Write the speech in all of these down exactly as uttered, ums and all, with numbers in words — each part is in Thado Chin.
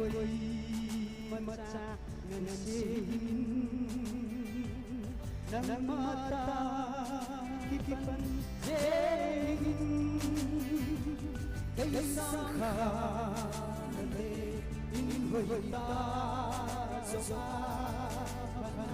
Koimacha ngansehin, nangma tah kipan jengin, kei sangkhah nale in hoitah jong a phatna.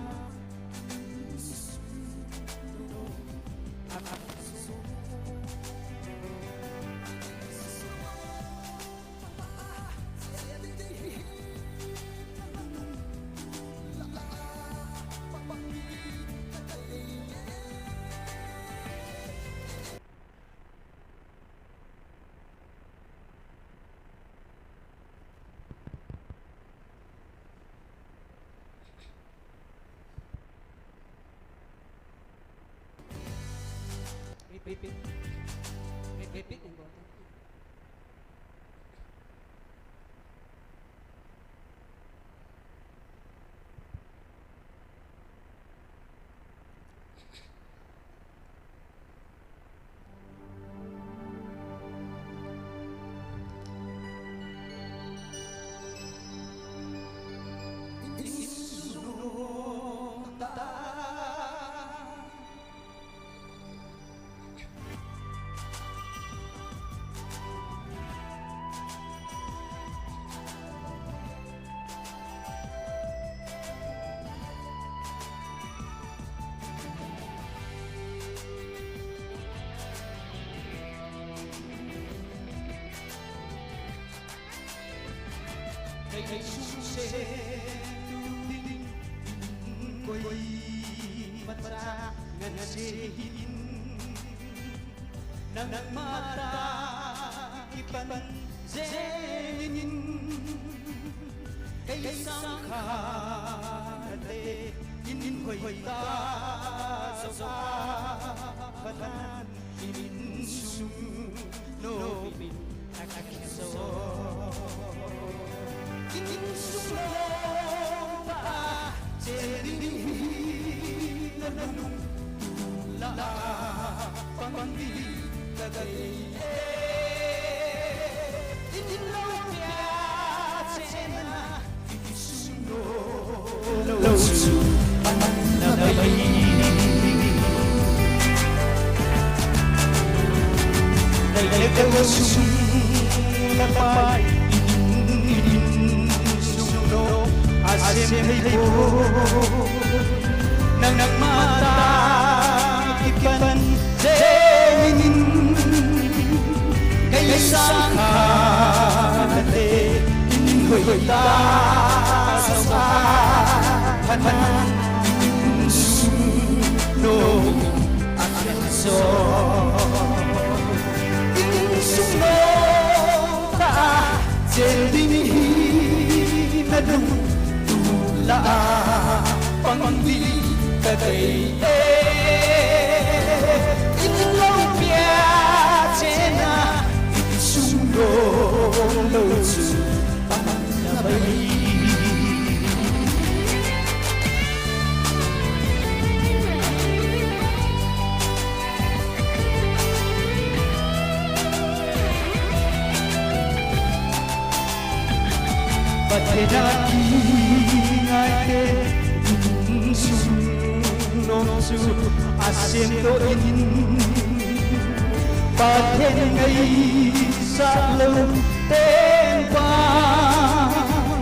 Repeat. Repeat. Repeat. Kei sung se tu ding, koimacha ngansehin, nangma tah kipan jengin, kei sangkhah nale in hoitah jong a phatnan, insung nopin akisou. Insung nopin a chen ding hi nalung, tulai a pang ding kadei e. In loupia chena, insung nopin lou chu aman na bai. Dai le ka lo sung la pai, in, in, insung nopin a sem thei poi. Nangma tah kipan jengin, kei sangkhah nale in hoitah jong a phatnan, insung nopin akisou. Insung nopin a chen ding hi nalung, tulai a pang ding kadei e. In loupia chena, insung nopin lou chu aman na bai. Pathen a kingai te, insung nopin chu asem doh in, Pathen ngaisah lou ten vang,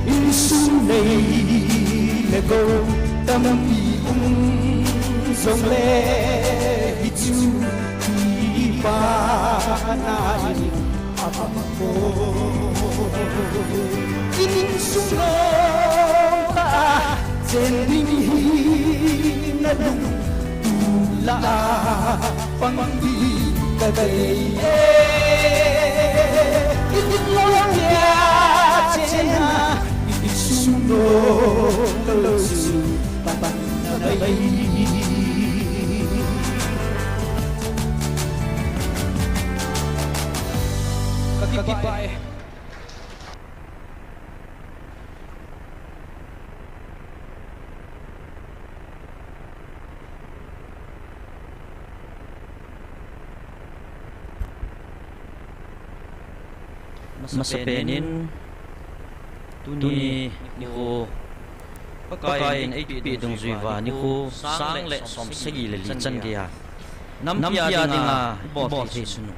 insung nei le gou tampi um jongle, hichu kipana in apang poi. Insung nopin a chen ding hi nalung, tulai a pang ding kadei e. In loupia chena, insung nopin lou chu aman na bai. Ka kipah e. Masapen in, Tuni nikho Pakaiyin eipeh dungjui uva nikho sang le som sagi le li chan geiya nampi a dinga ibol thei sun u.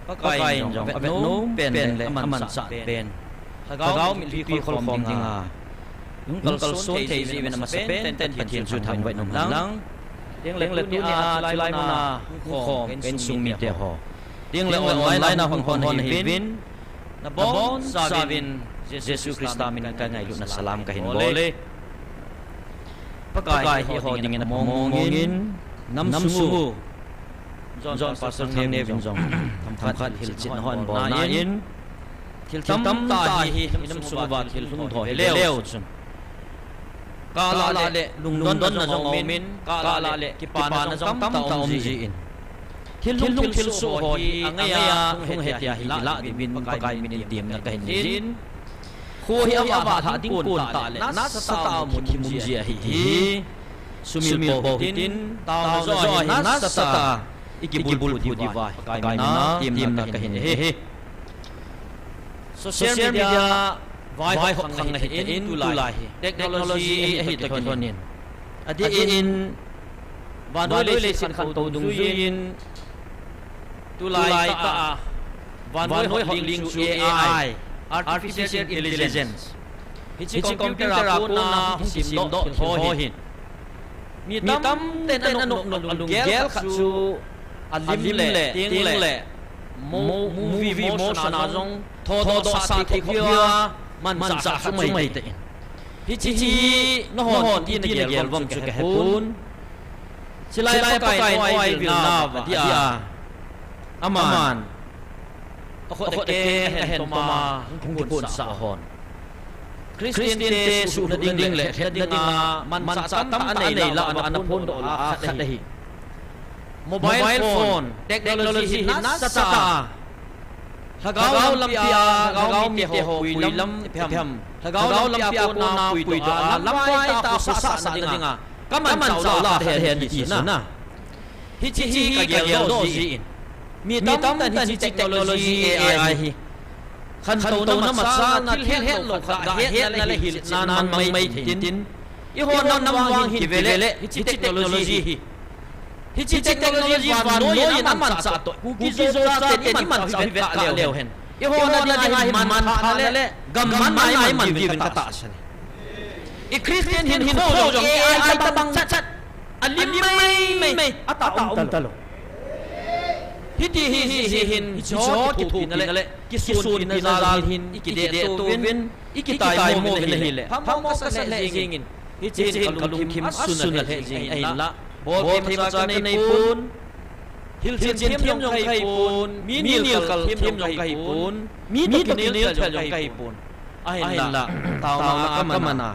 Pakaiyin jong avet nom pen le amanchah pen, lhagao mitlhi kholkhom dinga hung kalson thei jeh uvin amasa pen ten Pathen chu thangvah in umhen lang. Tengle tunia chulai muna hung khom ka insung mite ho, tengle online a hung khom hon ahiuvin, nabonchauvin Jesu Christa min kangailutna salam kahin bol e. Pakai hi eiho dingin among mong in, namsung u John Pastor Thangneo in jong themkhat hilchetna hon bolna in, thil tamtah hi inamsung uva thil lhung thou hi veleu chun, kah lah le lungdonna jong aumin, kah lah le kipana jong tamtah aum jin, thil lhung thil soh ho hi angaiya hung hetia hi ilah diuvin Pakai minin temna kahin nei jin. Kho hi avah lhah ding kon tah le nasatah a muthim um ji ahi hi. Sumil pou hitin, taona joh a hi nasatah a ikibulphu diuva Pakai mina temna kahin nei e. Social media vaihop khang ahi in, tulai hi technology ahi toh kilhonin, adeh in vannoi leiset khantou dungjuiyin, tulai tah a vannoi hopling chu A I, Artificial Intelligence, hiche computer a kona hung kisemdoh thil ho hin, mi tamtah in anop nop alunggel khat chu alim le teng le mo-, movie motion a jong thodohsah thei khop hiuva manchah chu mai tah in, hiche hi nahon iti nagel uvam chu kahepon. Chulai a Pakai in eivilnauva dia, aman akhut akeng ahen toma hung kikhonsah hon, Christian te suhna ding le lhepna dinga manchah tamtah anei lah uva ana phondoh lah khat ahi. Mobile phone technology hi nasatah a lhagao lampia, lhagao mite ho puilam, ipi ham, lhagao lampia kona puidoh a, lamvai tah a khosahna dinga kamanchah lah khat ahi ati chu na. Hiche hi kageldoh jin, mi tamtah in hiche technology A I hi khantouna masanga thil hetlou khat gahetna le hilchetna mang mai thei intin, eiho nam vang hin kive le hiche technology hi, hiche technology vannoi in amanchah toh Kuki Zo chate in imanchah u hi vetkah leu hen, eiho na dinga hi manthahna le gammanna iman diuvin katahsan e. I Christian hinkho jong A I tabang chat, alim mai mai, atah um talou. Hiti hi, hiche hin, hicheho kithopina le kisuhpina jal hin ikideh touvin, ikitaimo uvin ahile phamo kasa lheh jengin, hiche hin kalungthim asun alheh jeng ahinla, bolthei macha kaneipon, hilchen them jong kahipon, mi nilkal them jong kahipon, mi toh kinelthal jong kahipon. Ahinla, taona a kamana,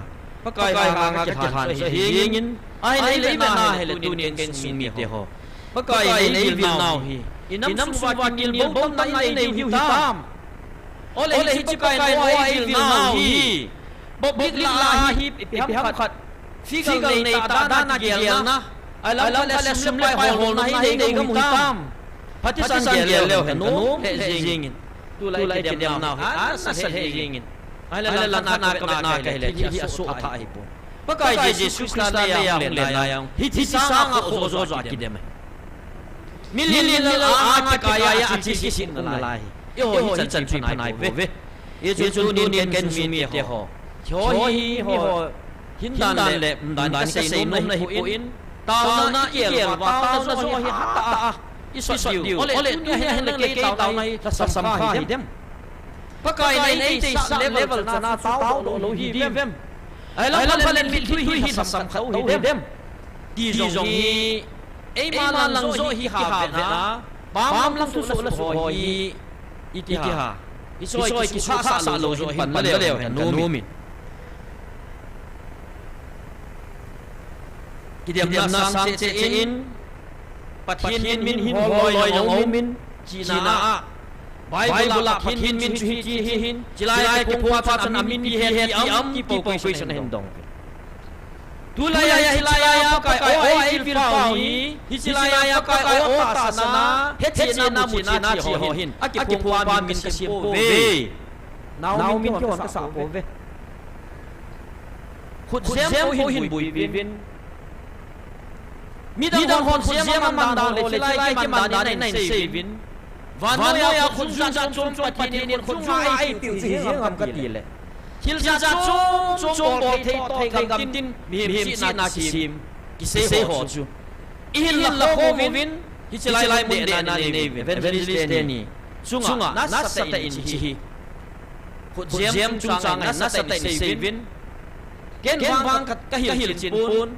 Pakai henga kakilhan chu ahi jengin, ahin eivetna hile tunin ka insung mite ho, Pakai in eivilnau hi inamsung uva kinelbohna inei diu hitam? Ole hiche Pakai in eivilnau hi public lah a hi ipi ham khat, figure neitah dan a kigelna, ahilam khat le sum le pai holna hi inei gam u hitam? Phatechan gel leu hen kanom lheh jengin, tulai kidemnau hi anasa lheh jengin, ahile langkhat a kavetna kahile thil hi asoh thah ahipon. Pakai Jesu Christa leiya hung lenna jong hiche sanga khoh joh joh a kidem ahi. Milil lal anga kikaiya athi kisin umna lai hi, eiho hichan chu ipha naipouve. Hichun tunin ka insung mite ho, hiho hi miho hindan le umdan kasei nomna ahipon, taona igel uva, taona joh hi hatah a isot diu, ole tunia hin nang le kei taona hi lhasam kha hidem? Pakai in eiteisah level chana chu taodoh lou hidem? Ahilam khat le mitlhi hi lhasam khat tou hidem? Ti jong hi eima lang joh hi kiha vetna, pam lang thusoh la suh ho hi iti ham? Hiche hi kisuhkhah sah lou joh hin pan leu hen kanomin. Kidemna sang cheh cheh in, Pathen min hin hol loi jong aumin, chihna a Bible a Pathen min chu hiche hi hin, chulai a kiphong phat chun amin ipi ahi ti am ti pou question ahin dong. Tulai a hichelai a Pakai o a eivilpau hi, hichelai a Pakai o tahsanna, hetchenna, muchenna cheh ho hin akiphong pa min kasem pouve. Naomi kihon kasah pouve. Khutjem kou hin buipi uvin. Midang hon khutjem aman dan ho le hilai kiman dan in ahin sei uvin. Vannoiya khutjung jat chom chom Pathen in khutjung a eipiu chu hi jeng ham kati le, thil jat chom chom bol thei toh thei gam tin mihem chihna kisem, kisei ho chu ihin lakhom uvin, hichelai mun dehna nei uvin, evangelist teni chunga nasatah in hiche hi khutjem chungchang a nasatah in sei uvin. Ken vang ka, kahil chin pon.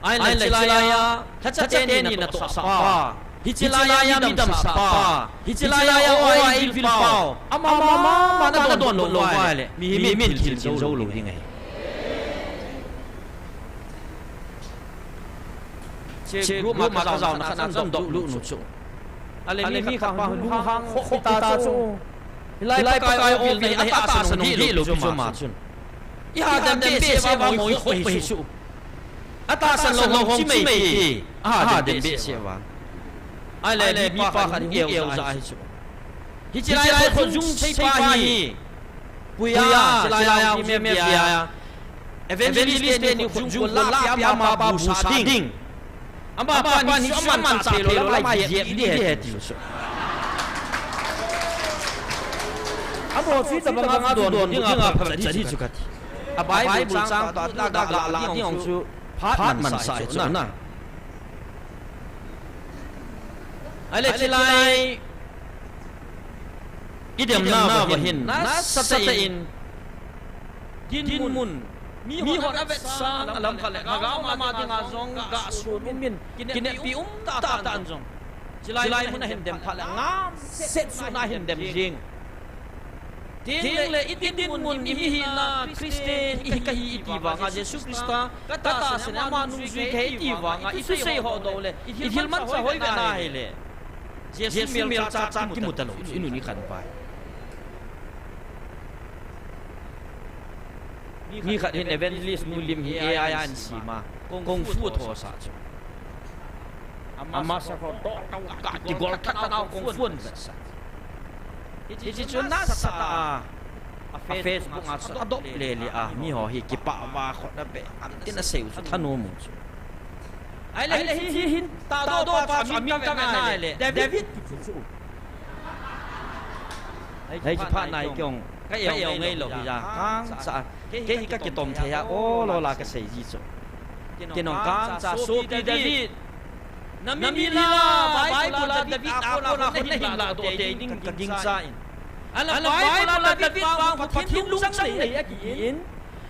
Ahinla hichelaiya lhacha teni natohsah pa, hichelaiya midamsah pa, hichelaiya o a eivil pau, ama mama nadonbut lou uva le mihem in thil chin jou lou ding ahi. Hiche group ma kajaona khat na chun doplut nu chu, ale mi khat pa lunghang khoh hita chu, hilai Pakai o vilna a tahsan hung dihlou pi chu ama chun, iha dem behseh uva moi khoh pai chu. Atahsan lou hong chi mai hi, aha dem behseh uva. Ahile mipa khat hung eu ja ahi chu. Hichelai khutjung seipa hi, puiya, hichelaiya mi mevia, evangelist teni khutjung kol lahpia amapa busah ding. Amapan hichu aman chah theilou lamai jep ding ahi tiu chu. Amaho chu hitabanga donbut dinga phacha ding chu kati. A Bible chang toh la la ding hung chu phat mansah ahi chu na. Ahile hichelai idemna uva hin nasatah in dinmun, mihon avetsah alam khat le lhagao mama dinga jong gahson um in, kineppi um tahtah in jong, hichelai mun ahin dem phat le ngamset suhna ahin dem jeng. Tengle idinmun, imihina Christian ihi kahi iti vanga, Jesu Christa katahsan e, ama nungjui kahi iti vanga ithusei ho doh le ithil manchah hoi ve na hile, Jesu melchah cha kimu talou chu inun ikhan pai. Mi khat hin evangelist nu lim hi A I a ahin sema, kung fu athosah chu. Amasa ho toh toh kati gol khat nau kung fu ahin vetsah. Hiche chu nasatah a, a Facebook a chu adoh lele a, miho hi kipah uva khut abeh ham tin asei u chu thanom u chu. Ahile hiche hin tahdohpa chu amin kavet na hile David kiti chu. Hiche phat nai kong ka eu ngeilou hija, kangchah a kei hi kakitom thei a, ol ol a kasei ji chu. Ken jong kangchah a sopi David, namila Bible a David a kona hung nahin lahdoh tei ding kagingcha in. Ahinla Bible a David vang Pathen lungchang nei ahi akitin,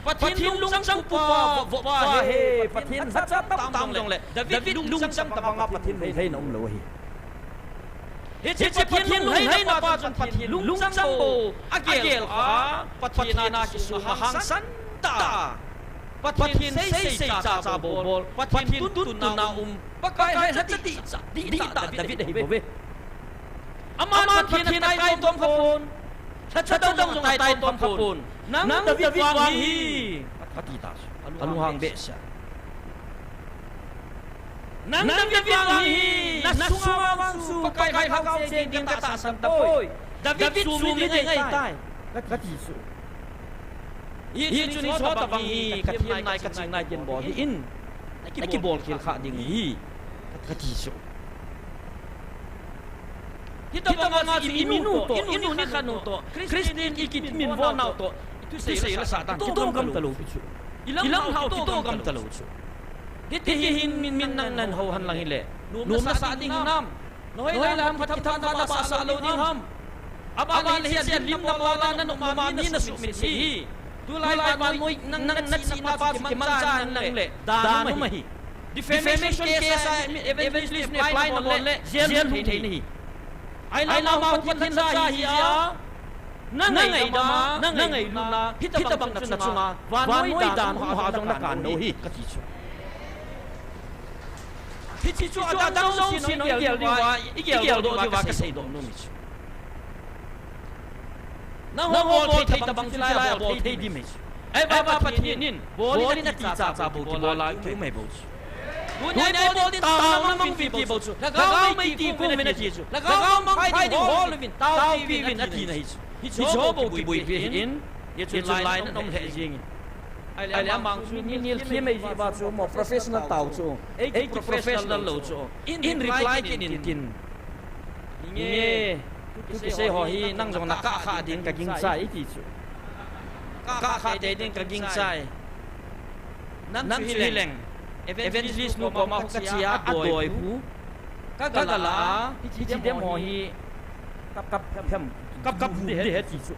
Pathen lungchang pupa, vop, vop pa ahi, Pathen lhacha tamtah jongle David lungchang tabanga Pathen lheina umlou ahi. Hiche Pathen lunglhaina pa chun Pathen lungchang bou agel kha, Pathen a kisunga hangsan tah a, Pathen seisei chacha bol bol, Pathen tuntunna um, Pakai lhacha dihtah, dihtah David ahi bouve. Aman Pathen ataitom khapon, lhacha dang jong ataitom khapon. Nang David vang hi, ati tah chu, alunghang behseh a. Nang David vang hi, nasunga vang chu Pakai lhagao cheng ding katahsan tapoi. David chu mi ding ahitai, kati chu. Hichun hiche tabang hi kathemnai kachingnai kin bol hih in, nakibol khel kha ding ahi, kati chu. Hitabanga chu iminu toh, inu nikhat nu toh, Christian ikiminvo nau toh ithusei la sah dan kitoh gam talou pi chu. Ilam lhau kitoh gam talou chu. Hiti hin min, min nang nang hou hen lang hile, nom nasah ding hinam? Nahoilam phat kitham phat nasah lou ding ham? Abana hiche lim nabol a nanop ma mi nasuhmil thei hi. Tulai vannoi nang, nang nachihna pa chu kimanchah hen lang le dan um ahi. Defamation case a evangelist in apply nabol le jail lhung thei nahi. Ahinla amaho Pathen lhacha hi a, nangaidam a, nangailutna, hitabang chun nachunga vannoi dan um ho jong nakan lou hi, kati chu. Hiche chu adang jouse in igel diuva, igel doh diuva kaseidoh nom hi chu. Nangho bol thei thei tabang chu hilai a bol thei ding ahi chu. Ahivanga Pathen in bol in ati chacha bou kibol a kium ahi bou chu. Tunia ibol ding taona mangpeh bou chu. Lhagao mei ti khu uvin ati chu. Lhagao mangphai ding hol uvin, taopi uvin atina ahi chu. Hiche ho bou kibuipi ahin. Hichun lai nanom lheh jengin. Ahile amang chu mi nilkhem ahi jeh uva chu mo professional tao chu. Ei kiprofessional lou chu. In reply kit in tin. Nge, thu kisei ho hi nang jong nakah kha ding kagingchai iti chu. Kah kha tei ding kagingchai. Nang chu hileng evangelist nu koma khu kache a, adoi khu kaga la a, hiche dem ho hi kap, kap, kap, kap, kap ding ahi ti chu.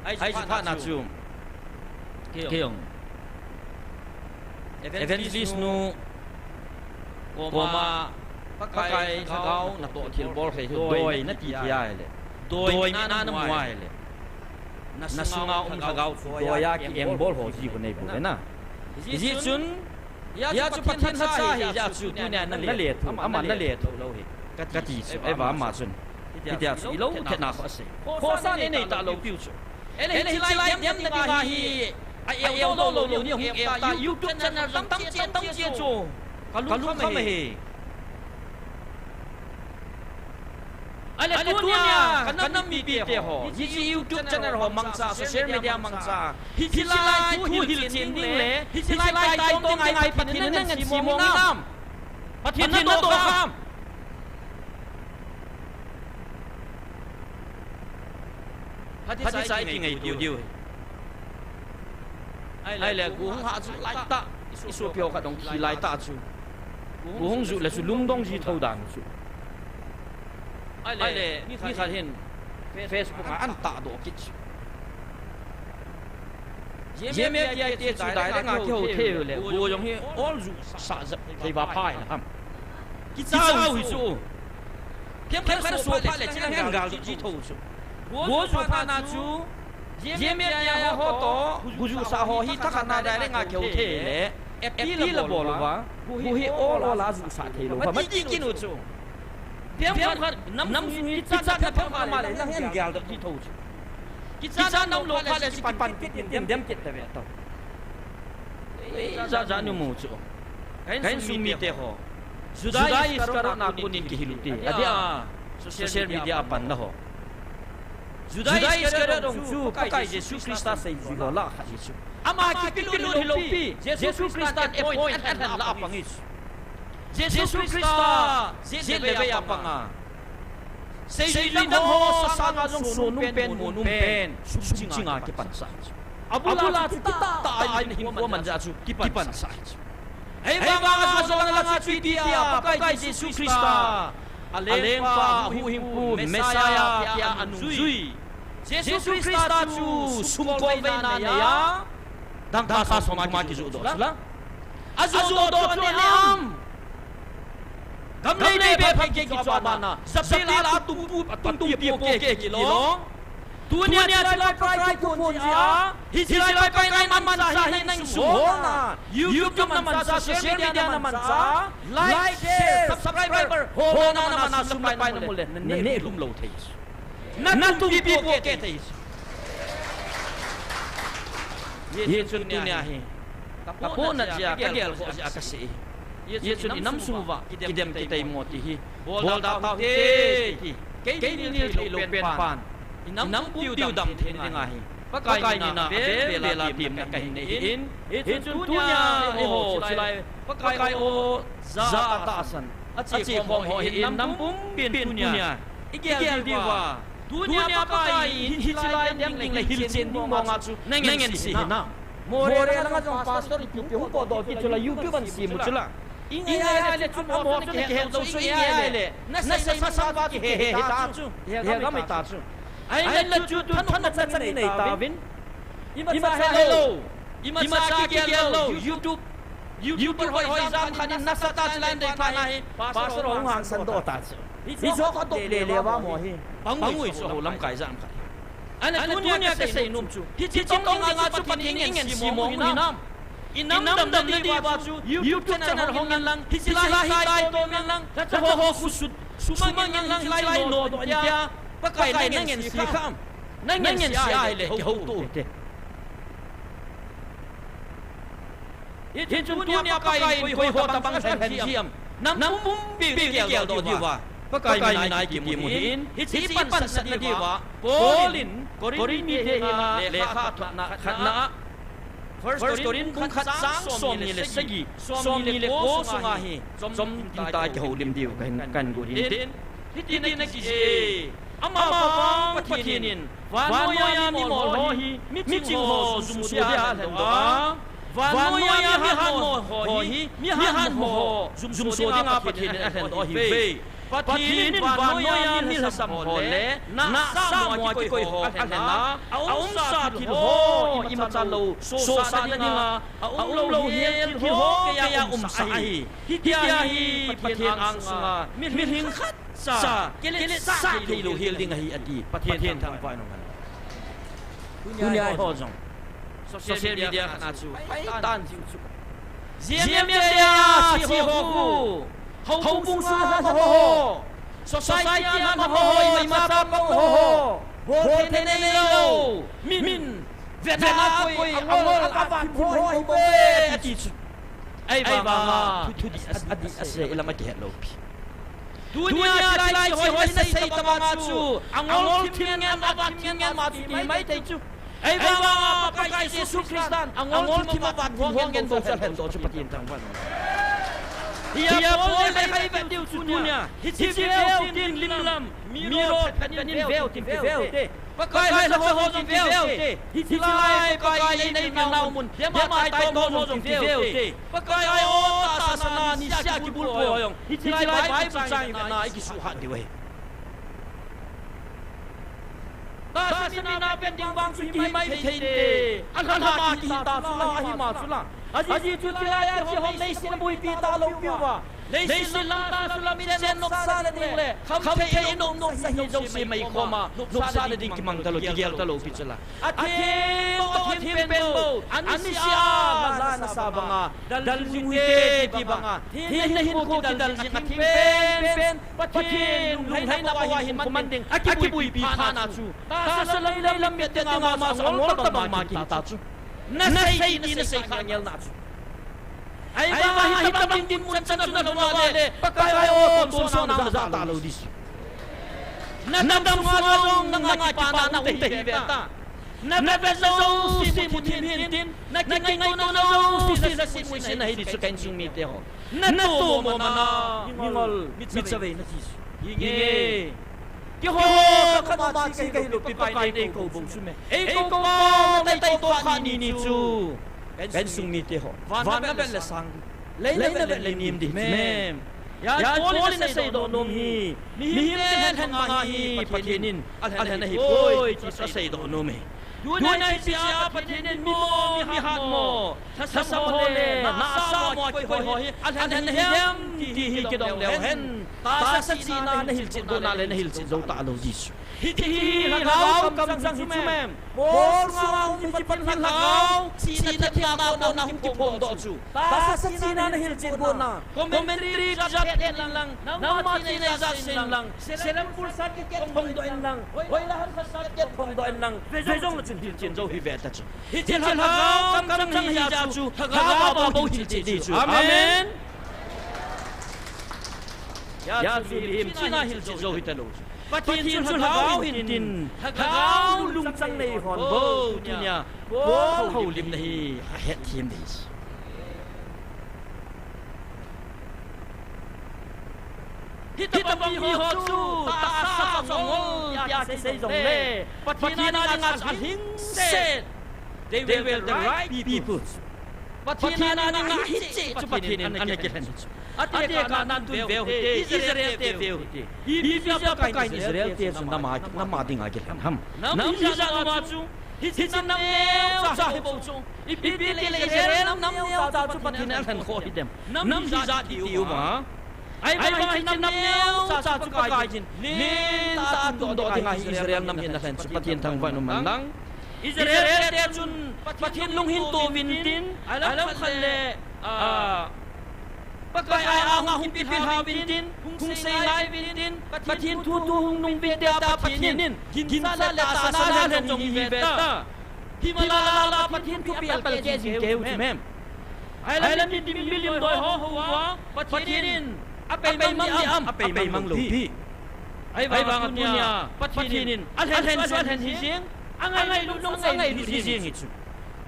Ahi chu phatna chu. Kei jong evangelist nu koma Pakai lhagao natoh thilbol thei hi doi nati thei ahile, doi nina namu ahile, nasunga um lhagao chu doi a ki-engbol ho ji khu neibou ve na. Hijeh chun, hia chu Pathen lhacha ahi jeh a chu tunia nang nalethuh, ama nalethuh lou hi kati chu. Ahivang ama chun hitia chu ilou thetna khu asei. Khohsah nei nei talou piu chu. Ahile hiche lai dem na dinga hi a-eu doh lou lou ni hung eu ta, YouTube channel tamche tamche chu kalungkham ahi. Ahile tunia kanam mipite ho, hiche YouTube channel ho mangcha, social media mangcha, hiche lai thu hilchen ding le hiche lai taitong ding a hi Pathen in nang ngen simong hinam? Pathen in nadoh ham? Phatechan kingai diu diu ahi. Ahile go hung hah ju laitah, isopi ho khat hung thi laitah chu, go hung ju le chu lungdong ji thou dan chu. Ahile mi khat hin Facebook a an tahdoh kit chu. J M F D I te chu direct a kihou thei u le, go jong hi ol ju sah jep thei uva pha ahile ham? Kicha u hi chu. Themkhat soh phat le chule ngen gal ji thou chu. Go ju phat na chu, J M F D I ho toh go jusah ho hi thakhat na direct a kihou thei le, appeal abol uva, go hi ol ol a jusah thei lou uva mati kit u chu. Themkhat nam sung hi kichatna phat ma le nang ngen gal ji thou chu. Kichat nam lou phat le chu kipan kit in dem kit ta ve tao. Ei, jat jat ni mu chu. Ka insung mite ho, Judas Iscariot na konin kihil u ti adia, social media a panna ho. Judas Iscariot jong chu Pakai Jesu Christa seijui ho lah a khat ahi chu. Ama kipehlut hilou pi, Jesu Christa in appoint, ahin la a pang ahi chu. Jesu Christa jet le vei a pang a, seijui dang ho sanga jong sonung pen, monung pen, sum chinga kipansah ahi chu. Abul a chu kitah tah a ahinkho aman jeh a chu kipansah ahi chu. Ahivanga ajona la chu ipi tia, Pakai Jesu Christa, alengpa, ahuhhingpu, Messiah tia anungjui, Jesu Christa chu sum kolveina neiya, dangka sang som a kijohdoh chu la, ajohdoh chu aneiham? Gam lei bei phat kei chu abana, japi la atumpi, atumpi poke kilong. Tunia chulai Pakai thu phon jeh a, hiche lai Pakai in amanchah hi nang insung hon a, YouTube na manchah, social media na manchah, like, share, subscriber hol na, na mana sum na pai na mu le, naneh lum lou thei chu. Natumpi poke thei chu. Hichun tunia hi kapohna jeh a, kagelkhoh jeh a kasei. Hichun inam sung uva kidem kitaimo ti hi bolda tau hite ti, kei nil theilou pen pan, inam tiu dam thei dinga hi Pakai mina avel vel a temna kahin nei in. Hichun tunia eiho chulai Pakai o ja a tahsan a chekhom ho hi in, nam pumpin tunia igel diuva, tunia Pakai in hiche lai dem ding le hilchen ding monga chu nang ngen se hinam? Moreh langa jong pastor ipi ipi hung potdoh kit chu la, YouTube an sem u chu la. Ingai ahile chu amaho chu nakihet lou chu, ingai ahile nasei nasang uva chu kihe he hita chu, hegam hita chu. Ahinla chu thanopna chang inei tauvin. Imacha helou, imacha kigel lou, YouTube, YouTuber ho ijat khat in nasatah a chule deiphatna hi pastor ho hung hangsandoh ta chu. Hiche ho khat dop lele uva mo hi, pang ui chu ho lamkai jat khat. Ahinla tunia kasei nom chu, hiche tong dinga chu Pathen in ngen se mong u hinam? Inam damna diuva chu YouTube channel hong in lang, hiche lai hi taitom in lang, lhacha ho khu sumang in lang, hiche lai hi nodoh in tia Pakai in nang ngen se kham? Nang ngen se ahile kihouto u hite. Hichun tunia Pakai in koi ho tabang lhen hiam, nam pumpi in geldoh diuva Pakai mina ikitem u ahin. Hiche ipansatna diuva Paul in Corinth mite henga lekha athotna khatna a, First Corinth bung khat chang somni le sagi, somni le ko sunga hi chomkhat in tah kihoulim diu kahin, kahin gon in tin. Hitin akisei e, Amavang Pathen in vannoiya mimol ho hi miching ho jumso dia alhendoh a, vannoiya mihatmo ho hi mihatmo ho jumso dinga Pathen in alhendoh ahiuve. Pathen in vannoiya milhasam ho le nahsahmo a kikoi ho alhen a, aumsa thil ho imacha lou sosahna dinga aumlou hel thil ho keiya umsah ahi. Hitia hi Pathen angsunga mihem khatcha kiletsah theilou hel ding ahi ati. Pathen thangvah in umhen. Tunia eiho jong social media khat a chu paitan jing chu GMFDI a che ho khu, houbung sunga lha ho, society a lha ho, imacha pang ho, bolthei neilou, min vetna a koi, angol avat thim ho hibouve ati chu. Ahivanga thu, thudih a, adih asei, ilam akihet lou pi. Tunia chulai che ho hi nasei tabanga chu angol thim ngen, avat thim ngen ma chu ti maithei chu. Ahivanga Pakai Jesu Christan angol thim avat thim ho ngen bou chu alhendoh chu Pathen thangvah in um. Hia Paul in ahin vet diu chu tunia, hiche veu tin lim lam, mi rol phet phet in veu tin, veu te. Pakai lhacha ho jong veu te. Hiche lai Pakai in eivil nau mun, dema taitom ho jong veu te. Pakai o, tahsa sana nisea kibulphu ho jong hiche lai Bible chang ivetna a ikisuhhat diu ahi. Tahsa mina vet ding vang chu kihi maithei inte. Alhama kihita chula, ahima chula. Ajeh chu chulai a che ho leiset a buipi talou piuva, leiset lang tahsa lam in chen nopsahna ding le khamthei in nopsah hi jouse maikhoma nopsahna ding kimang talou, kigel talou pi chula. Athem bou, athem pen bou, anisea la nasa banga, dal jing uhite ti banga, thenna hinkho kidal jing atheng pen pen, Pathen lunglhaina bou a hinkho man ding akibuipi phatna chu, tahsa lam, leilam mit dinga ma chu angol tabang ma kihita chu. Nasei ti nasei kha ngelna chu. Ahivanga hitabang dinmun chan chun nalhun uva le, Pakai o, tomsona najah talou ding chu. Nadam sunga jong nanga kipana um tei ve ta. Navet jouse muthim hintin, nakingaito jouse lhasetna ahi ding chu ka insung mite ho. Natomona, mingol, mitchavei nati chu. Hinge. Keiho kakhanuma chi kahilou pi, Pakai in eikou bou chu me. Eikou bou, nataito kha ni ni chu. Ka insung mite ho, van navet le sang, lei navet le nem ding chu mem. Hia Paul in aseidoh nom hi, mihem te lhen banga hi Pathen in alhen ahipoi ti chu aseidoh nom e. Tunia hichea Pathen in mimo, mihatmo, lhasam ho le nahsahmo a kikoi ho hi alhen ahidem ti hi kidong leu hen, tahsa chihna nahilchet gotna le nahilchet jou talou ding chu. Hiche hi lhagao kamchang hi chu mem. Bol sunga um hiche Pathen lhagao chihna thepna kona hung kiphongdoh chu, tahsa chihna nahilchet gotna, commentary jat in lang, nangma chihna ijat in lang, Salem Pulsat ticket phongdoh in lang, hoilah ham Pulsat ticket phongdoh in lang, ve jongle chun hilchen jou hi ve ta chu. Hiche lhagao kamchang hijeh chu lhagao a bou hilchen ding chu. Amen. Hia chu mihem chihna hilchen jou hitalou chu, Pathen chu lhagao hintin, lhagao lungchang nei hon bou tunia Paul houlimna hi ahetthem ding chu. Hitabang miho chu tahsa chu angol tia kisei jongle, Pathen a dinga chu alhingset, they were the right people. Pathen a dinga hiche chu Pathen in ana kilhen chu. Atekah nan tun veu hite, Israel te veu hite. Ipi jeh a Pakai in Israel te chu nam a, nam a dinga kilhen ham? Nam hijat uva chu, hiche nam neocha hibou chu, ipi tile Israel nam neocha chu Pathen in alhen kho hidem? Nam hijat kiti uva. Ahivang hiche nam neocha chu Pakai in nentah a tundoh dinga hi Israel nam hi ana lhen chu Pathen thangvah in umhen lang. Israel te chun Pathen lunghin to uvin tin, alam khat le, ah, Pakai a anga hung kipilha uvin tin, hung seingai uvin tin, Pathen thu thu hung nung uvin te ta Pathen in gincha le tahsa na lhen jong hi ve ta. Himalala Pathen thupeh a palkeh jing kei u chu mem. Ahile mipi milim doi ho houva Pathen in apei mang dia, apei mang lou pi. Ahivanga tunia Pathen in alhen chu alhen hi jeng, angailut jong angailut hi jeng hi chu.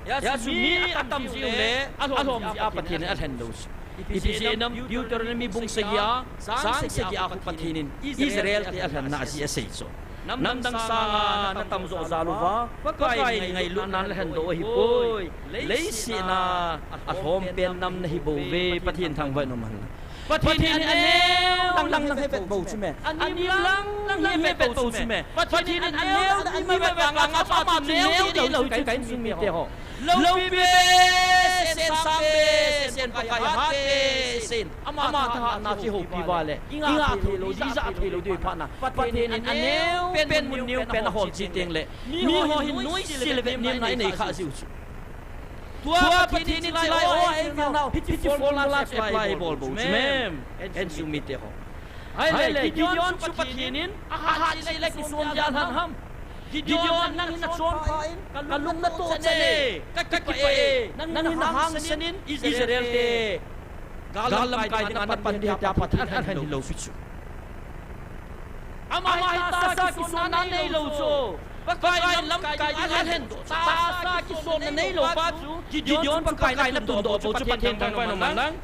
Hijeh chun mi atam jing le alhom jeh a Pathen in alhen lou chu. Ipi jeh inem, Deuteronomy bung sagi a, chang sagi a khu Pathen in Israel te alhenna ajeh asei chu. Namdang sanga natam joh jal uva, Pakai in ngailutnan alhen doh ahipoi. Leiset a alhom pen nam nahi bouve, Pathen thangvah in um hen lang. Pathen in aneo lang lang hi vet bou chu me. Anim lang lang hi vet bou chu me. Pathen in aneo lang hi vet vanga ama chu neo ding lou chu ka insung mite ho. Loupi behseh, sen sang behseh, sen Pakai hat behseh in, ama thahatna chu houpi uva le, i ngah thei lou, i jah thei lou ding phat na. Pathen in aneo pen, mun neo pen ahol cheh teng le, miho hin noise le vetnemna inei kha jiu chu. Tua Pathen in chulai o, ei nau, hiti formula chu apply bol bou chu me. Ka insung mite ho. Ahile, Gideon chu Pathen in ahat cheh le kisong dia lhan ham. Gideon, nangin nachonpha in, kalung natoh chan e, kakipah e, nangin nahangsan in, Israel te gal lamkai dinga napan ding ahi tia Pathen in alhen hilou pi chu. Ama hi tahsa kisonna neilou chu. Pakai lamkai dinga alhen doh chu. Tahsa kisonna neilou pa chu. Gideon chu Pakai in atundoh bou chu, Pathen thangvah in um hen lang.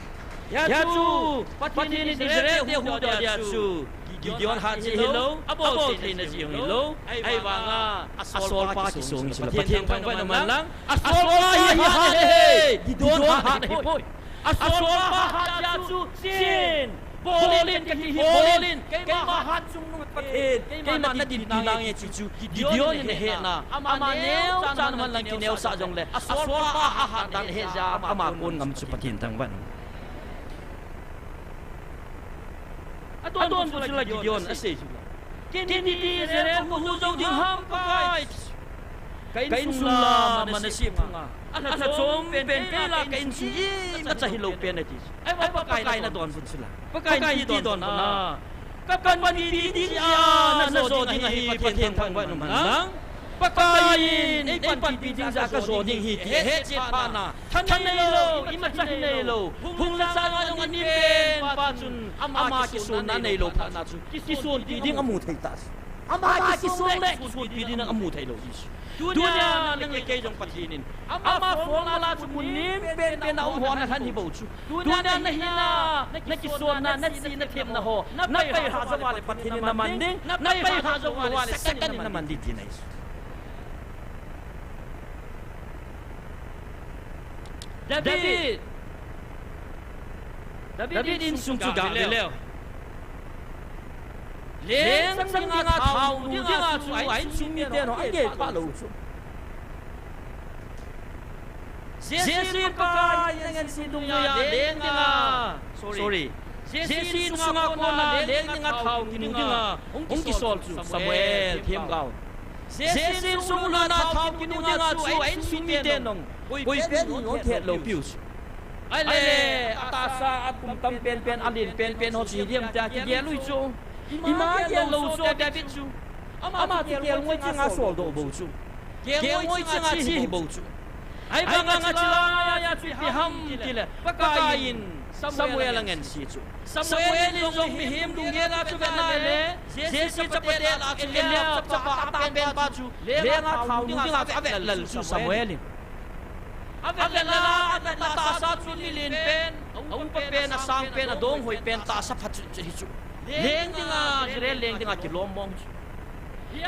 Hijeh chun Pathen in Israel te huhdoh dia chu Gideon hat jeh hilou, abol theina jeh hilou. Ahivanga asolpa kisong chu Pathen thangvah in um hen lang. Asolpa hi hat ahi, Gideon hat ahipoi. Asolpa hat jeh chu chen, bol in kati hi bol in, keima hat chungnung Pathen, keima nadin ti nange ti chu Gideon in ahetna, ama neocha um hen lang kineosah jongle, asolpa ahat dan ahet jeh a ama kon ngam chu Pathen thangvah in. Adonbut chu la Gideon asei chu la. Ken iti Israel kahuh jou ding ham Pakai. Ka insung la Manasseh phunga alha chom pen pen la ka insung imacha hilou pen ati. Ahivang Pakai in adonbut chu la. Pakai in iti donbutna. Ka panpi ding jeh a najo ding ahi, Pathen thangvah in um hen lang. Pakai in ei panpi ding jeh a kajo ding ahi ti ahet chet phat na. Thaneilou, imacha hi neilou. Hung le changa jong anim pen pa chun ama kisonna neilou phat na chu kisonpi ding amu thei ta. Ama kisong le kisonpi ding amu thei lou hi. Tunia nang le kei jong Pathen in ama formula chu mun nim pen pen a um ho ana lhen hi bou chu. Tunia nahina, nakisonna, nachihna, nathemna ho napeilhah jou uva le Pathen in naman ding, napeilhah jou uva le Satan in naman ding tina ahi. David, David insung chu gah ve leu. Leng chang dinga thao nu dinga chu a insung miten ho agel pah lou chu. Jesse in Pakai in angansea dungjui a leng dinga, sorry, Jesse insunga kona leng dinga thao kinu dinga hung kisol chu Samuel themgao. Jesse insung luna thao kinu dinga chu a insung miten jong koipen jong thet lou piu chu. Ahile atahsa, akum tam penpen, alen penpen ho chu ipi ham tia kigel u chu. Ima gel lou chu David chu. Ama chu kelngoi chenga soldoh bou chu. Kelngoi chenga che hi bou chu. Ahivanga chulaiya chu ipi ham tile, Pakai in Samuel angansea chu. Samuel in jong mihem lunggel a chu avet nale, Jesse chapa tel a chu Eliab chapa atahpen pa chu lenga thao nu dinga chu avet lel chu Samuel in. Avet lel a, avet lel a, atahsa chu milen pen, aupa pen, asang pen, adonghoi pen, tahsa phat chu, chu hi chu. Leng dinga, Israel leng dinga kilom mong chu.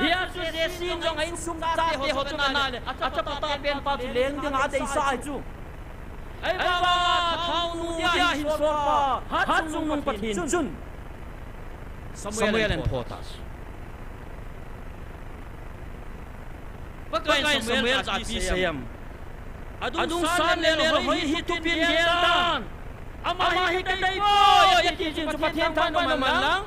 Hia chu Jesse in jong a insung chate ho chu avet nale, achapa tahpen pa chu leng dinga adeisah ahi chu. Ahivanga thao nu dia hin solpa, hatchungnung Pathen chun Samuel ahin phoh ta chu. Pakai in Samuel cha ipi asei em? Adung san le le hoi hi thupin gel tan. Ama hi kadei poi, ati jing chu Pathen thangvah in um hen lang.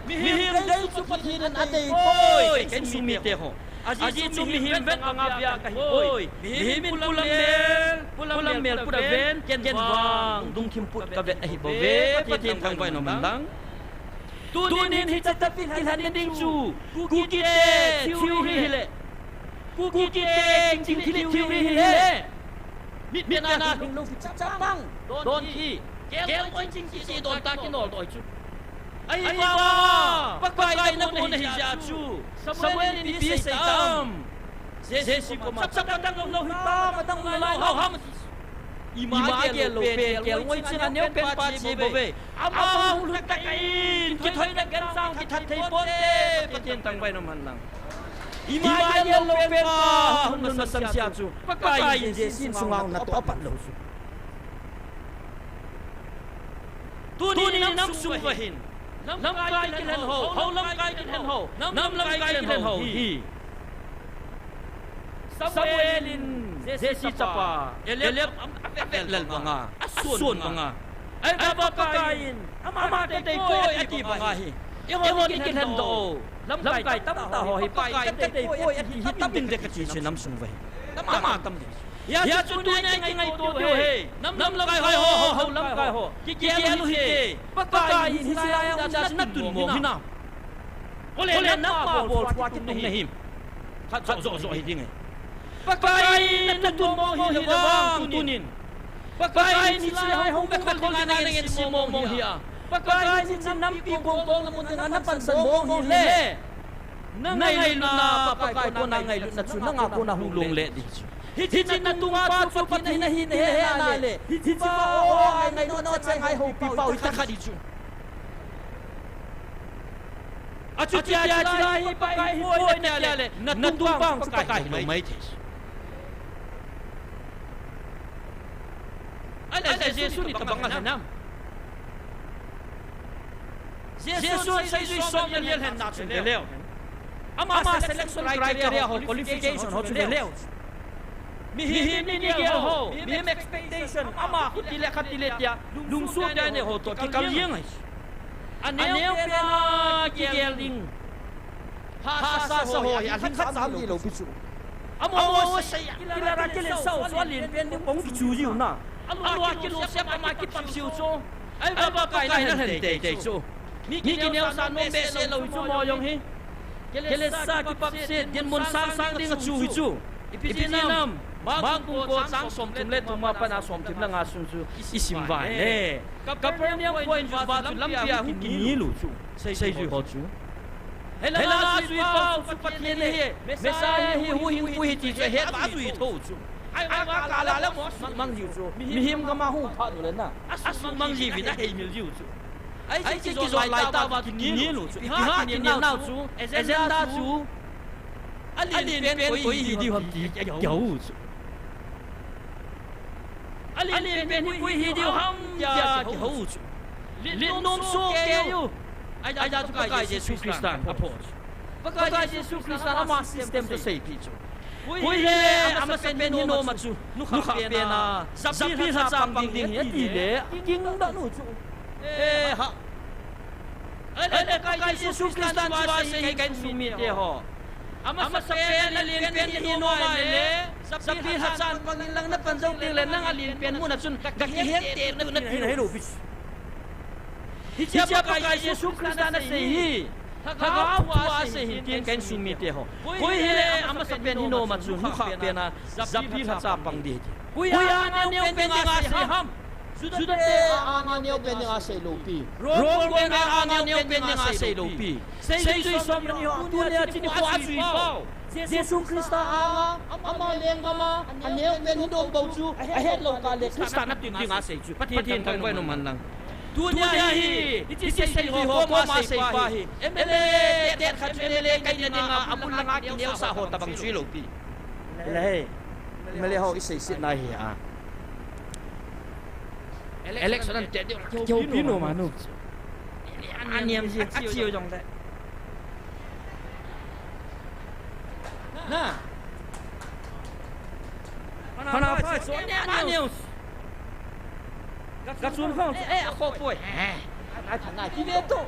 Mihem kadei chu Pathen in adei poi, ka insung mite ho. Ajeh chu mihem vet banga bia kahi poi. Mihem in pulam mel, pulam mel put aven, ken vang lungthim put kavet ahi bouve, Pathen thangvah in um hen lang. Tunin hiche topic kilhen ding chu Kukite theory hile, Kukite chingthil theory hile, Mi, mi na na lung lung chapang. Don hi. Kel oi ching kichi don ta kinol doi chu. Ahivanga, Pakai na kona hijeh chun, Samuel in ipi asei tam? Jesse koma, chapang dang lou hitam, adang lou lou ham. Ima gel lou pen, kel ngoi ching aneo pen pa chi bou ve. Ama hung lhun tah in, kithoina genthei kithat thei ponte, Pathen thangvah in umhen lang. Ima gel lou pen pa, hung lhun masang chia chu, Pakai in Jesse sunga natoh apat lou chu. Tuni nang sung uva hin, lamkai kilhen ho, hou lamkai kilhen ho, nam lamkai kilhen ho hi. Samuel in Jesse chapa Eliab avet lel banga, asuon banga. Ahivanga Pakai in ama teitei poi ati banga hi. Eihon ikilhen doh o. Lamkai tamtah ho hi Pakai in teitei poi ati hi tamin ve kachi chu nam sung uva hi. Tama tam ding. Hijeh chun tunia kingaito diu hi. Nam lamkai ho, hou lamkai ho. Kigel u hite. Pakai in hiche lai a natun mong hinam? Ole nangma bolthua kitung nahim? Khat khat jo jo hi ding e. Pakai in natun mong hile vang tunin, Pakai in hiche lai a hung kikhol dinga nangin se mong mong hi a, Pakai in hiche nampi kong kong na mun dinga napansan mong hile, nangailutna, Pakai kona ngailutna chu nanga kona hung long le ding chu. Hiche natung pa chu Pathen ahi nahe nale, hiche pa o, ngailutna chang hai houpi pau hi takha ding chu. Achutia hiche lai hi Pakai hi poi natia le, natung pa chu Pakai hi lou mai thei. Ahile Jesu in itobang alhen ham? Jesu in seijui som le ni alhenna chu veleu, ama selection criteria ho, qualification ho chu veleu, mihem in igel ho, mihem expectation, ama khuti le khati le tia lungsuhte anei ho toh kikal jeng ahi. Aneo pena kigel ding, hahsa sa ho hi alhingkhat sa lou pi chu. Amaho sei a kilar a kilensau chu alen pen ding bang kichu jiu na. Alua kilosep ama kitap jiu chu. Ahivanga Pakai in alhen teitei chu. Mi kineosah nom behseh lou hi chu mo jong hi. Kilesa kipapset dinmun sangsang ding a chu hi chu. Ipi jeh ham? Mark bung ko chang somthum le thum a pat a somthum le nga sung chu isim uva ahile, Capernaum khoi in Jesu chu lampia hung kinilu chu, seijui ho chu. Helanga jui pau chu Pathen ahi, Messiah hi, huhhingpu ahi ti chu ahet uva ajui thou chu. Ahivanga kal a le mo asuhmang jiu chu, mihem gam a hung phat u le na, asuhmang jiuvin aheimil jiu chu. Ahi chu kijon laitah uva chu kinilu chu. Ipi ham kinel nau chu, agenda chu, alen pen koi hi diu ham ti akihou chu. Alen pen hi koi hi diu ham tia kihou chu. Len nom soh kei u. Ahijeh chu Pakai Jesu Christan aphoh chu. Pakai Jesu Christan ama system chu seipeh chu. Koi hile amasapen hi nom a chu, nukhah pena, japi lhacha pang ding hi atile, kingdoh u chu. Eha. Ahile Pakai Jesu Christan chu asei hi ka insung mite ho. Amasapen alen pen hi nom ahile, japi lhacha pang in lang napan jou tengle nang alen pen mun a chun kakiheng tei nati nahi lou pi chu. Hichea Pakai Jesu Christan asei hi, Lhagao thu a asei hin tin ka insung mite ho. Koi hile amasapen hi nom a chu nukhah pena, japi lhacha pang ding hi ti. Koi a aneo pen dinga asei ham? Judate a aneo pen dinga asei lou pi. Rom bol a aneo pen dinga asei lou pi. Seijui som le ni ho, tunia chuni kho ajui pau, Jesu Christa anga, ama lenggam a aneo pen hi nom bou chu ahet lou kah le Christa natun dinga asei chu. Pathen thangvah in umhen lang. Tunia hi, hiche seijui ho koma asei pa hi, M L A tet khat chu M L A kaina dinga abul langa kineosah ho tabang chu hilou pi. Ahile, M L A ho iseisetna hi a, election an tet diu, kihoupi nom a nu. Aniam ji, achi u jongle. Na. Pana pa chu aniam. Ka chun khong chu, eh, akhoh poi. Eh. Ai, pha ngai, ti ve to.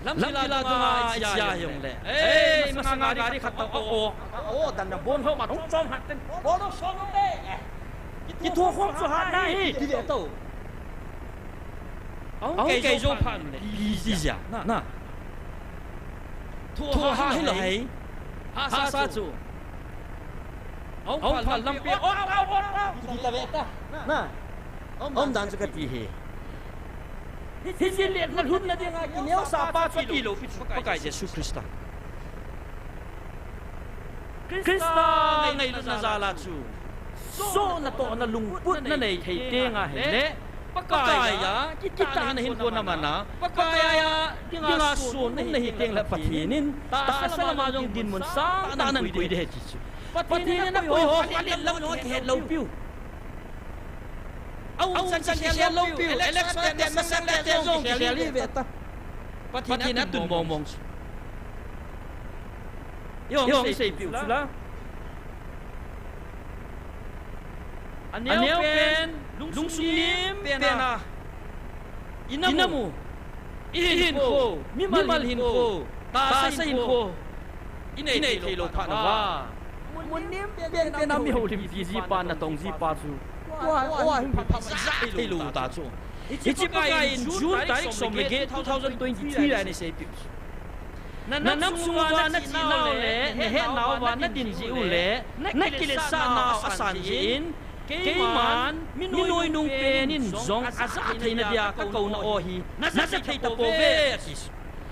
Lampi la dunga ichia jongle. Eh, masanga gari khat tah o. O, dan na bon ho ma hung chom hat ten. Bon ho som le. Kitho khom chu hat nahi. Ti ve to. Ahung kei jou phat le. Ti jia. Na. Thu ha hi lo hai. Hahsa chu. Hung phal lampi. Ot, ot, ot, ot. Ti ta ve ta. Na. Umdan chu kati hi. Hiche letna lhunna dinga kineosah pa chu tilou pi chu Pakai Jesu Christa. Christa ngailutna jal a chu sohna tohna lungputna nei thei teng ahile, Pakai a kitahna hinkho na man a, Pakai a dinga sun um na hi teng le Pathen in tahsa lama jong dinmun sangtah nan pui ding ahi ti chu. Pathen in apui ho khalet lam jong akihet lou piu. Aum chan kikhel lou piu, election te masang le te jong kikhel hi ve ta. Pathen in atun mong mong chu. Eiho sei piu chu la. Aneo pen, lungsung lim pen a, i na mu, i hinkho, mimal hinkho, tahsa hinkho i nei thei lou phat na va. Mun lim pen pen a mi houlimpi jipa, natong jipa chu tua, tua hin phat phat ja thei lou ta chu. Hiche Pakai in June tarik som le get, two thousand twenty-three a ana sei piu chu. Na nam sung uva na chihnau le, na hetnau uva na din jeh u le, na kiletsahna asan jeh in, keiman mi noinung pen in jong ajah theina dia ka kouna aw hi na ja thei tapouve, ati.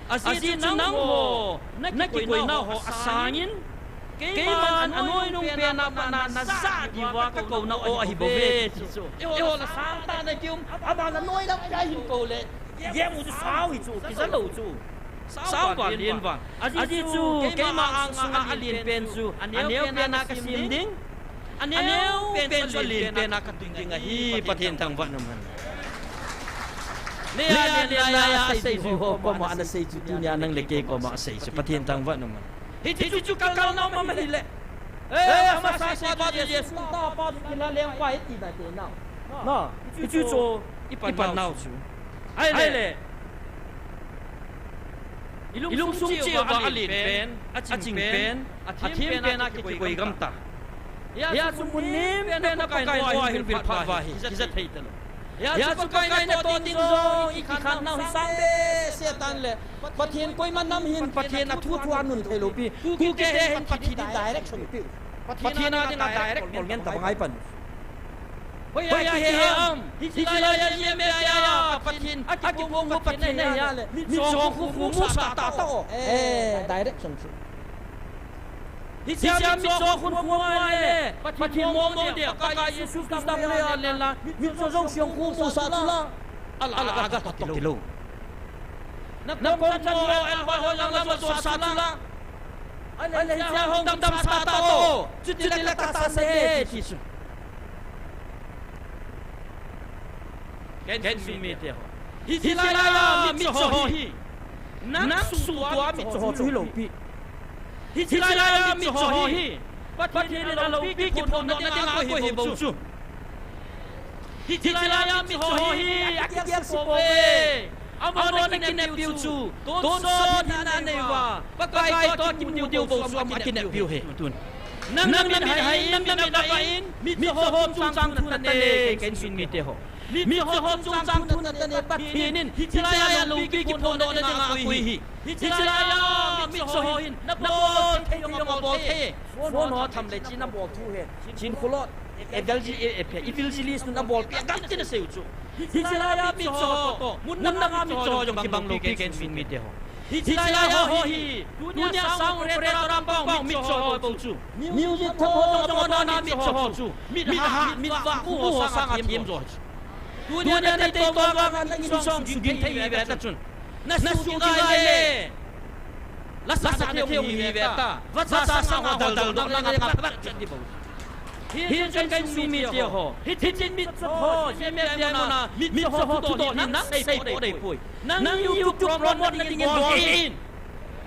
Ajeh chu nangho na kikoinau ho asangin, keiman anoinung pen a pat na na jah diuva ka kouna aw ahi bouve, ti chu. Eiho la sangtah na kium, ama na noi lam a hin kou le, gemu chu sao hi chu, kija lou chu. Sao val lien val. Ajeh chu keima angsunga alen pen chu aneo pen a ka sem ding. Aneo pen chu alen pen a ka tun ding ahi, Pathen thangvah in um hen. Leia alen laia asei chu ho koma ana sei chu, tunia nang le kei koma asei chu, Pathen thangvah in um hen. Hichu chu ka kalna um ahile. Eh, amasa sei pa chu Jesu tapa chu kila lengpa hi tina te nau. Na, hichu chu i pan nau chu. Ahile. I lungsung cheh uva alen pen, aching pen, athem pen a kikoi gam ta. Hia chu mun lim pen a Pakai in hoa hin vil phat uva hi kija thei talou. Hia chu Pakai in natoh ding jong i kikhen nau hi sang behseh tan le, Pathen koima nam hin Pathen a thu thu a nun thei lou pi. Kuki te hin Pathen in direction piu. Pathen a dinga direct bol ngen ta bang ai pan. Hoiya kihe am? Hiche laiya J M F D I a Pathen akiphong u Pathen ahi a le, mitcho khu khu musah ta o. Eh, direction chu. Hiche a mitcho khu khu a le, Pathen mo mo dia, Pakai Jesu Christa mo le a le la, mitcho jong siang khu musah chu la. Ala aga ta ti lou. Na kom chan mo el ba ho lang la mo sah chu la. Ale hiche a hung dam dam sa ta o. Chuti le ka ta sa se ti chu. Ken sung mite ho. Hiche laiya mitcho ho hi. Nang sung tua mitcho ho chu hilou pi. Hiche laiya mitcho ho hi. Pathen in aloupi kiphondohna dinga akoi hi bou chu. Hiche laiya mitcho ho hi akitel se pouve. Amahon akineppiu chu tonsot hinna anei uva, Pakai toh kimu diu bou chu akineppiu ahi. Nang na mit hai, nang na mit hai in, mitcho ho chungchang thu nata ne, ken sung mite ho. Mitcho ho chungchang thu nata ne, Pathen in hiche laiya loupi kiphondohna dinga akoi hi. Hiche laiya mitcho ho hin nabol thei jong abol thei. Phone ho tham le chin abol thu he. Chin khulot. Evangelist, evangelist nun abol pi a gam tin asei u chu. Hiche laiya mitcho ho toh, mun danga mitcho ho jong kibang lou, ken sung mite ho. Hiche laiya ho hi, tunia sound operator a pang mitcho ho bou chu. Music tham ho jong abol na mitcho ho chu. Mit ha, mit vah khu ho sanga them jo chu. Tunia na tei to vang a nang insung sugin thei hi ve ta chun. Na sugin ngai le. La sa sa thei hi ve ta. Vacha sanga ho dal dal dal na nga phat phat chan di bou. Hiche ken sung mite ho. Hiche mitcho ho, J M F D I muna mitcho ho thudoh hi nang sei po dei poi. Nang YouTube promote na dingin bol in.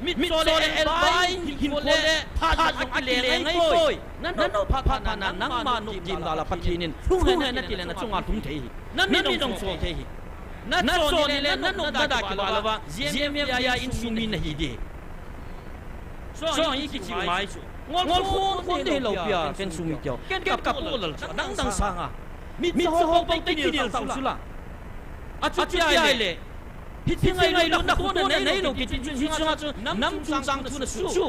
Mitcho le elbai, hinkho le phat jong akile ngai poi. Nanu phat phat na nangma nop gim dal a Pathen in lhung hen nati le na chunga lhung thei hi. Na min jong cho thei hi. Na cho ni le na nop na da kiva louva, J M F D I a insung mi nahi de. Chuong hi kiching ngai chu. Ngol khun khun ding lou pi a, ken sung mite ho. Ken ka pu lal chu, adang dang sanga. Mitcho ho bou tei kinel tau chu la. Achuti ahile. Hiche ngailutna kona neilou kiti chun hichunga chu nam chungchang thu na suh chu.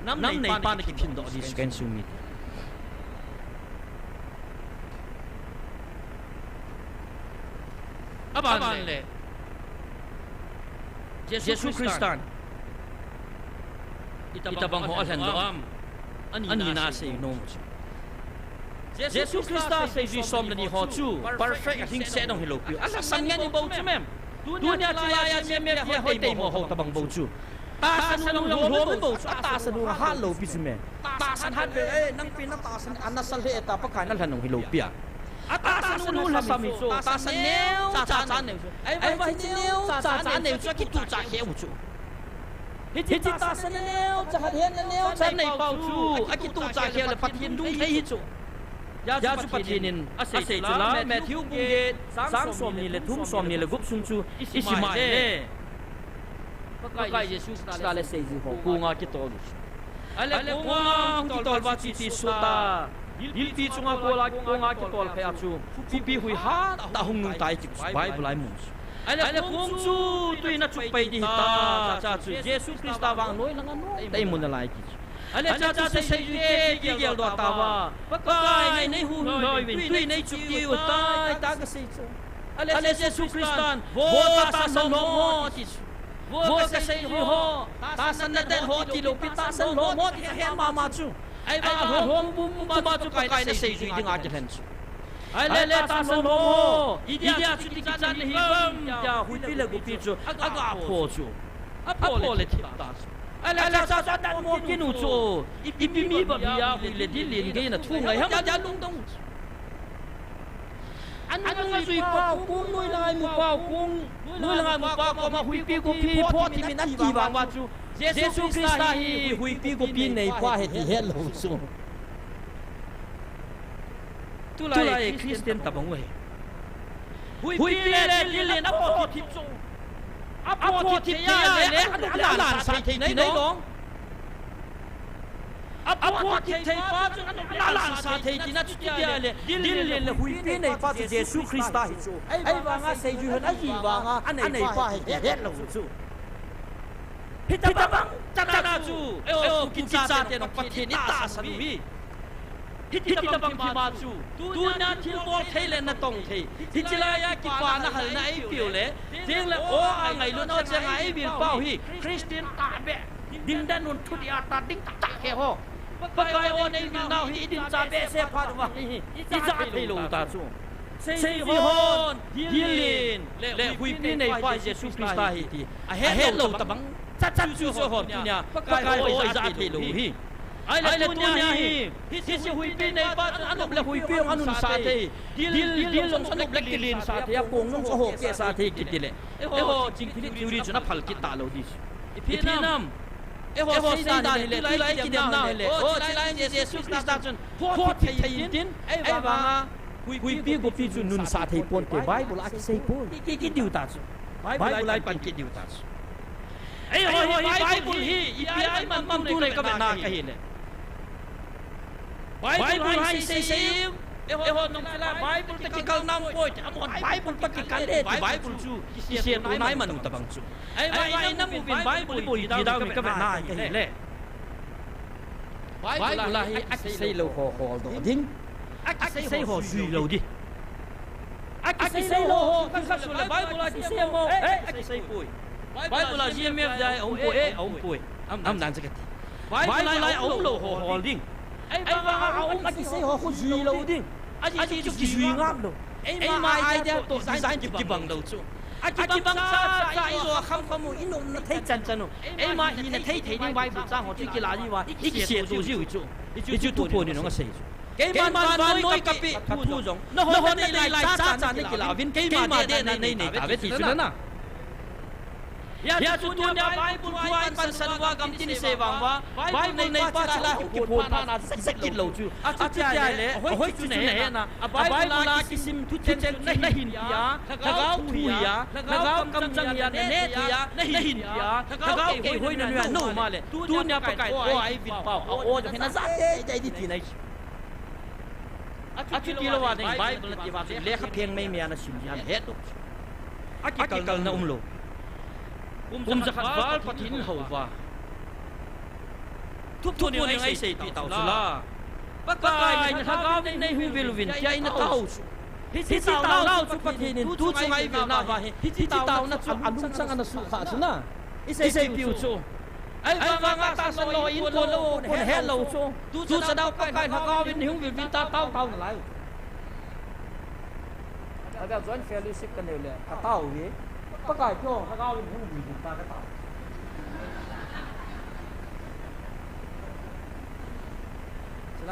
Nam neipa na kiphin doh ding chu kahin sumil. Aban le, Jesu Christan itobang ho alhen doh am? Anina asei nom chu. Jesu Christa seijui som le ni ho chu perfect a lhingset dong hilou piu. Alhasam ngen u bou chu mem. Tunia chulai a chemia pia hoi teimo ho tobang bou chu. Tahsan u jong lhom bou chu. Atahsan u hat lou pi chu mem. Tahsan hat be, eh, nang pi na tahsan, ana sa lheh ta Pakai na lhan dong hilou pia. Atahsan u lhasam hi chu. Tahsan neocha cha neu chu. Ahivang hiche neocha cha neu chu akituhcha khel u chu. Hiche tahsan neocha, hathenna neocha nei pau chu akituhcha khel le Pathen lung thei hi chu. Hijeh chun Pathen in asei chu la, Matthew bung get, chang somni le thum, somni le gup sung chu isim a ahile, Pakai Jesu Christa le seijui ho konga kitol u chu. Ahile konga kitol uva chu iti soh ta. Thilpi chunga kola konga kitol phei a chu khopi hui hattah hung nung tai ti chu Bible a imu chu. Ahile kong chu tuin achuk pai ding hita, hijeh chun Jesu Christa vang noi langa nom tah a imu nalai ti chu. Ahile hijeh chun seijui te kigel doh tauva, Pakai, nei huhhing lhon uvin, tuin nei chuk diu tai, tia kasei chu. Ahile Jesu Christan, vo tahsan lhom ho, ati chu. Vo kaseijui ho, tahsan nadei ho tilou pi, tahsan lhom ho ti chu ahen mama chu. Ahivang alhom pumpum a chu Pakai na seijui dinga kilhen chu. Ahile tahsan lhom ho, idia chu ti kichat nahi ham tia huipi le gopi chu aga pho chu. Apho le thip ta chu. Ahile cha cha dan mo kinu chu. Ipi mi bep hia hui le dil len gei na thu ngai ham tia lungdong chu. Anung ajui pau kong, noi langa imu pau kong, noi langa imu pau koma huipi gopi pho thimin ati vang uva chu Jesu Christa hi huipi gopi neipa ahi ti helou chu. Tulai Christian tobang u ahi. Huipi le dil len apho thip chu. Apho thip thei a le, anop le alan sa thei ti nahi lou. Apho thip thei pa chu anop le alan sa thei tina chu ti dia le, dil len le huipi neipa chu Jesu Christa hi chu. Ahivanga seijui hon ahi vanga aneipa ahi ti helou chu. Hitobang chan a chu, eiho Kuki chate nong Pathen itahsan u hi. Hitobang thim a chu, tuna thilbol thei le natong thei, hiche laiya kipana halna eipeu le, tengle o a ngailutna chenga eivil pau hi Christian tahbeh ding dan un, thudih a tat ding tah khe ho. Pakai o, neivil nau hi idin cha behseh phat uva hi ija theilou ta chu. Seijui hon, dil len le huipi neipa Jesu Christa ahi ti ahetlou tobang chat chu chu hon tunia Pakai o ija theilou hi. Ahile tunia hi, hiche huipi neipa chu anop le huipi jong anunsah thei, dil, dil jong anop le kilensah thei, akong jong chu ahokehsah thei kiti le, eiho chingthil theory chun aphal kit talou ding chu. Ipi nam? Eiho seidan hile, tulai kidemna hile, o, chulai Jesu Christa chun pho thip thei intin, ahivanga huipi gopi chu nunsah thei ponte, Bible a kisei poi. Ki, ki, kidiu ta chu. Bible a ipan kidiu ta chu. Eiho hi Bible hi ipi a iman pum tu nei kavetna kahile, Bible a isei sei, eiho nung chila Bible toh kikal nam poi, amahon Bible toh kikal e ti Bible chu kisettona iman u tobang chu. Ahivang inam uvin Bible ibol ti dau mi kavetna kahile, Bible a hi akisei lou ho holdoh ding, akisei ho jui lou ding. Akisei lou ho khat khat sule Bible a kisei mo, eh, akisei poi. Bible a G M F jai aumpoi, eh, aumpoi. Am, am dan chu kati. Bible a aumlou ho hol ding. Ahivanga aum akisei ho khu jui lou ding. Ajeh chu kijui ngam lou. Eima idea toh design toh kibang lou chu. Akibang chacha ijo kham kham u, inopna thei chan chan u, eima hina thei thei ding Bible chang ho chu kila jiuva ikiseto jiu chu. Hichu thuphon in jong asei chu. Keiman vannoi kapeh kathu jong, nahon nadei lai chacha nakila uvin, keima dehdehna nei nei tauve ti chu nana. Hijeh chun tunia Bible thu a ipansan uva gamtin isei vang uva, Bible neipa chila hung kiphonphatna jat jat kit lou chu. Achuti ahile, ahoi chu chu nahetna, a Bible a kisim thuchen chu nahin pea, lhagao thu hia, lhagao kamchang hia, naneh thei a, nahin pea, lhagao keihoina noiya naum a le, tunia Pakai o a ivil pau, a o jong hi najah teitei ding tina ahi chu. Achuti louva nang Bible nati uva chu lekha pheng meimei a nasim jeh a nahet lou chu. Akikalna umlou. Kum jakhat val Pathen in hou uva. Thuphon ning a eiseipeh tau chu la. Pakai in Lhagao in neihung vil uvin tia eina tao chu. Hiche taonau chu Pathen in tu chunga eivilna uva hi, hiche taona chu alungchang ana suhkhah chu na. Eiseipeh u chu. Ahivanga tahsan lou, inkuan lou, kon het lou chu. Tu chana Pakai Lhagao in neihung vil uvin tia tao tao nalai. Avel joint fellowship kanei u le, katao uve. Pakai keiho Lhagao in hung vil uvin tia katao.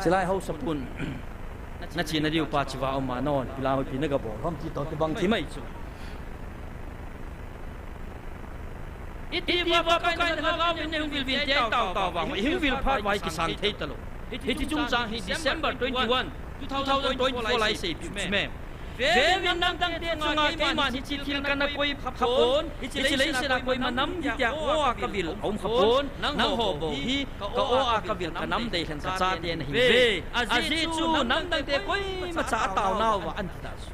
Chulai haosapu in, nachena diu pa chiva um a, non, ipi lam ipi nagabol ham ti toh kibang thei mai chu. Iti uva Pakai in Lhagao in neihung vil uvin tia itao tao vang uva, ihung vil phat uva ikisang thei talou. Hiche chungchang hi December twenty-one, two thousand twenty-four lai seipeh u chu me. Veuvin, namdangte chunga keiman hiche thil kana koi khapon, hiche leiset a koima nam hitia o a kavil aum khapon, nangho bou hi ka o a kavil, kanam deilhen kachate nahiuve. Ajeh chu namdangte koimacha ataonauva anti ta chu.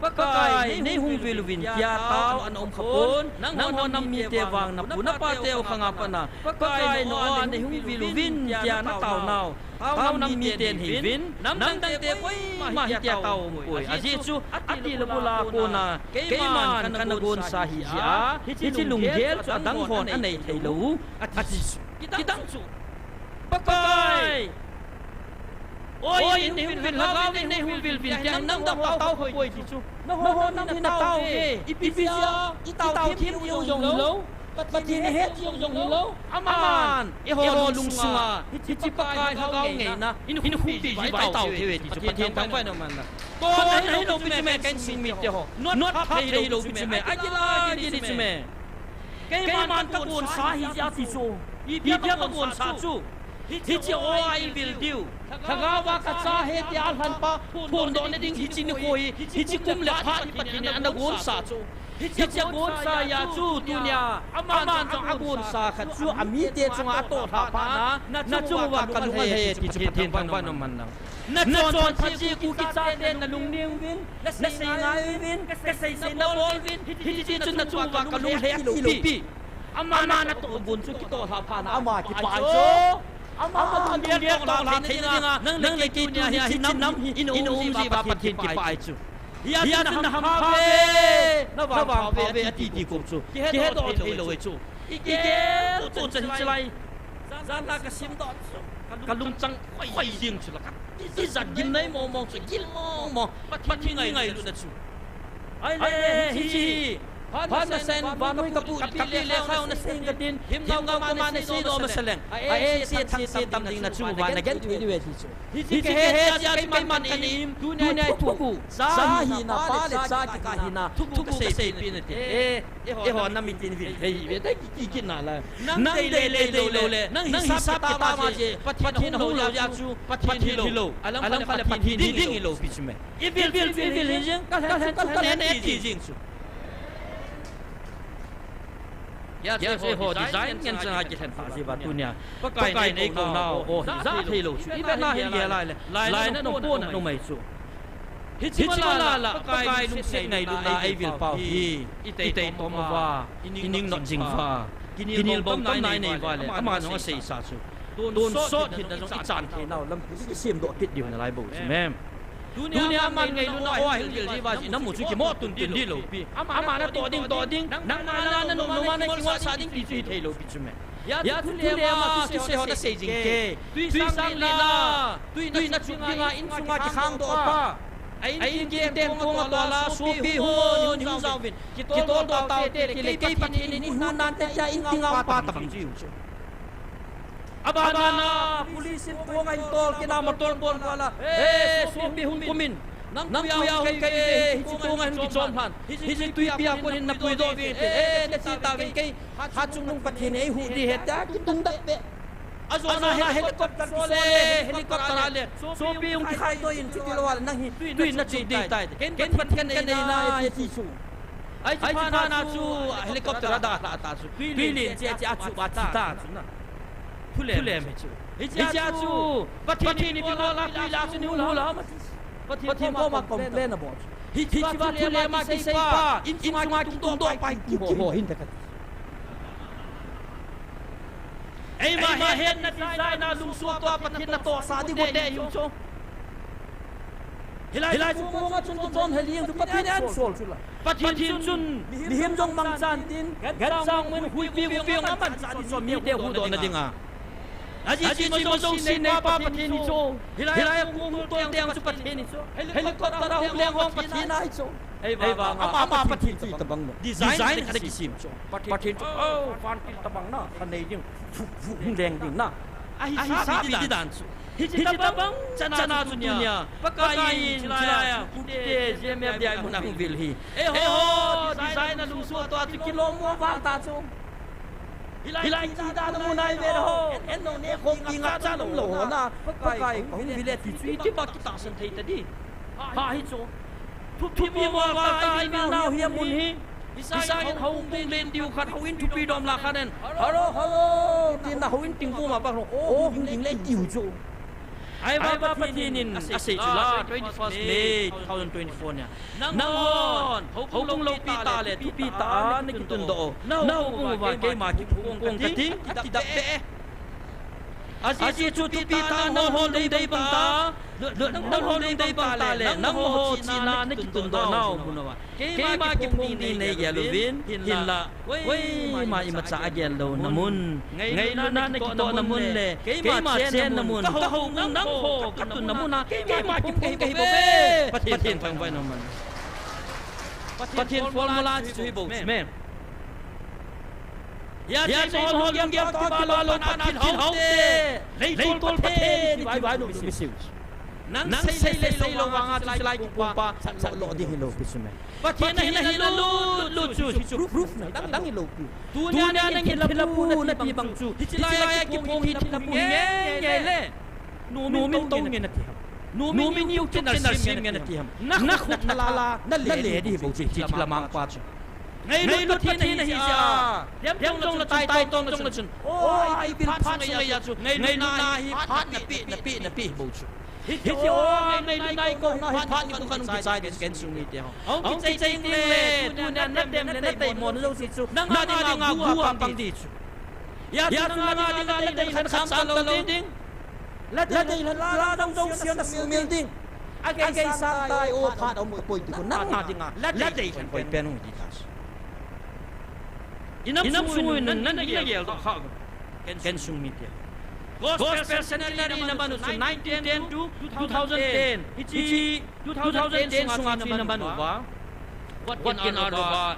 Pakai, neihung vil uvin tia tao ana um khapon, nangho nam mite vang napu napate o khanga pat na, Pakai, o a neihung vil uvin tia nataonau, tao nam mite nahiuvin, namdangte koima hitia tao umpoi. Ajeh chu, atile bula kona, keiman kana gonsa hijeh a, hiche lunggel chu adang hon anei theilou, ati chu. Kidang chu. Pakai! Oi, in neihung vil, Lhagao in neihung vil uvin tia, namdang ho tao khapoi ti chu. Nangho nam hi natao uve. Ipi jeh a itao them diu jong hilou, Pathen ihet diu jong hilou. Aman eiho lungsunga hiche Pakai Lhagao ngaina in huhpi ji uva itao thei uve ti chu Pathen thangvah in umhen lang. Tona hilou pi chu me, ka insung mite ho. Notthap thei hilou pi chu me. Agil agil hi chu me. Keiman kagonsa hijeh a ti chu. Ipi a kagonsa chu? Hiche o a eivil diu, Lhagao a kacha ahi tia alhanpa phondohna ding hiche nikho hi, hiche kum le phat hi Pathen in ana gonsa chu. Hiche agonsa a chu tunia aman jong agonsa khat chu amite chunga atohlhah phat na, nachung uva kalung alhai e ti chu Pathen thangvah in umhen lang. Nachonphat cheh u, kichate nalung neng uvin, nasei ngai uvin, kaseisei nabol uvin, hiti chun nachung uva kalung alhai e tipi. Ama natoh bon chu kitohlhah phat na ama kipah e chu. Ama lunggel tohlhah theina dinga nang le kei tunia hiche nam hi ina um jiuva Pathen kipah e chu. Hijeh chun nahampha uve, navangpha uve ati ti kom chu kihedoh theilou e chu. Igel toh chan hiche lai. Jan la kasimdoh chu kalungchang khoi jeng chu la ka. Tijat gimnei mong mong chu, gil mong mong. Pathen ngailutna chu. Ahile hiche phat nasen vannoi kapu, kapi le khao nasei kadin, himnao kama naseidoh masa leng, a ese thangse tam ding nachung uva nagenthei diu ahi chu. Hiche kahet jeh a chu keiman kanem, tunia ithoh u, ja hina, pa le cha kikah hina, thuguh kaseipeh nate. E, eiho nam mitin vil thei hi ve, tei ki, ki, kit nalai. Nang deilou le, nang hisap kitama jeh, Pathen hung lou jeh chu, Pathen hilou. Alangkhat le Pathen ding hilou pi chu me. Ivil, ivil, ivil hi jeng, kalhen, kalhen, kalhen, ati jeng chu. Hijeh chun eiho design ngen chang a kilhen pha jiuva tunia Pakai in eikounau, o, hija theilou chu. Ivetna hin gel lai le, laina nom pon anom ahi chu. Hiche mala la Pakai lungset ngailutna eivil pau hi, itei tom uva, ining not jing uva, kinel bom tamna inei uva le, ama jong aseisa chu. Tonsot hinna jong ichan theinau lampi chu kisemdoh kit diu nalai bou chu me. Tunia aman ngailutna o a hung vil jiuva jeh in namu chu kimo tuntun ding lou pi. Ama natoh ding toh ding, nang nala nanom nom a nakingolsah ding ti chu hithei lou pi chu me. Hijeh chun thulem a thusei ho nasei jing kei. Twisang lila, tui nachup dinga insunga kikhangdoh pa, a in kinteng kong a tol a, sopi hung o, hung jaovin, kitoldoh taute, kei Pathen in eihuh nante tia in dinga um pa tam jing chu. Abana, police in kong a hin tol kit a, motor bol val a, e, sopi hung kumin, nang puiya hung kei ve, hiche kong a hin kichom lhan, hiche tuipi a kon hin napuidoh vin te, e, nache tauvin, kei Hatchungnung Pathen in eihuh ding ahi tia kitungdap ve. Ajona helicopter kisol le, helicopter a le, sopi hung kikhaidoh in, chutilou a le nang hi tui nachup ding tai. Ken Pathen kanei nai ati chu. Hiche phat na chu helicopter a dalhah ta chu, twi len cheh cheh a achup a thi ta chu na. Thulem hi chu. Hichea chu Pathen in ipi bol a tui la chu nahung hul ham ati. Pathen koma complain abol chu. Hichea thulem a kisei pa, insunga kitungdoh pa hi kihou hinte kati. Nahetna design a lungsuh tua Pathen natohsah ding u te hiu chu. Hilai chu kong a chun kichon hel jeng chu Pathen in asol chu la. Pathen chun mihem jong mangchan tin, gancha mun huipi huipi jong amanchah ding chu mite huhdohna dinga. Ajeh chu ima jouse neipa Pathen hi chu. Hilai a kong hung tol teng chu Pathen hi chu. Helicopter a hung leng jong Pathen ahi chu. Ahivanga ama Pathen chu itobang lou. Design khat akisem chu. Pathen chu, oh, vantil tobang na khanei ding. Vu, vu, hung leng ding na. Ahi sapi di dan chu. Hiche tobang chana chu tunia Pakaiyin hilai a Kukite G M F D I mun a hung vil hi. Eiho, design a lungsuh tua chu kilom mo vang ta chu. Hilai ti dan a mun a ivet ho. En nong ne khom pi ngap cha lom lou ho na. Pakai hung vil e ti chu iti ba kitahsan thei ta di. Ha hi chu. Thupi mo vang ta ivet nau hi amun hi. Isa in houin len diu khat, houin thupi dom la khat in. Hello, hello. Tin na houin ting bu ma pa lo. Oh, hung ding le tiu chu. Ahivang Pathen in asei chu la, twenty-first May two thousand twenty-four nia. Nanghon houbung loupi tah le thupi tah a nakitundoh u. Nahoubung uva keima kiphong kong kating, akidap be. Ajeh chu thupi tah a nanghon lungdei bang ta, nanghon lungdei bang ta le, nangho chihna nakitundoh nau mun uva. Keima kiphong ding neigel uvin, hinla, koima imacha agel louna mun. Ngailutna nakitohna mun le, keima chenna mun. Kahoubung nangho katunna mun a, keima kiphong kahi bou ve. Pathen thangvah in um hen. Pathen formula chu hi bou chu me. Hijeh chun hol hol lunggel toh kibah lou phat a thil hao te. Leitol Pathen in kivailut misiu. Nang sei le seilou vanga chu hiche lai kiphong pa chat loh ding hilou pi chu me. Pathen ahin alut lut chu, hichu proof na dang hilou pi. Tunia nang hin thilha pu nati bang chu, hiche lai a kiphong hi thilha pu hi ngei ngei le. Nomin tou nge nati ham. Nomin YouTube channel sem nge nati ham. Nakhut nalala nale ding hi bou chu, hiche thilha mangpa chu. Ngailut Pathen ahi jeh a. Dem jong la chun, tai tong jong la chun. Oh, ibil phat sunga chu ngailutna hi phat nape, nape, nape bou chu. Hiche, oh, ngailutna hi kouna hi phat ni khat hung kichai ding ken sung mite ho. Hung kichai ding le, tunia natem le nateimo na jouse chu, nang a dinga gu apang ding chu. Hijeh chun nang a dinga ladei lhan khat sam talou ding. Ladei lhan la dang jouse na sumil ding. Agei san tai, o phat um tapoi ti khu nang a dinga ladei lhan hoipen hung ding ta chu. Inam sung in nana geldoh kha ken sung mite. Gospel Centenary na man u chu nineteen ten to two thousand ten. Hiche two thousand ten sunga chu na man uva. Watkin Arlova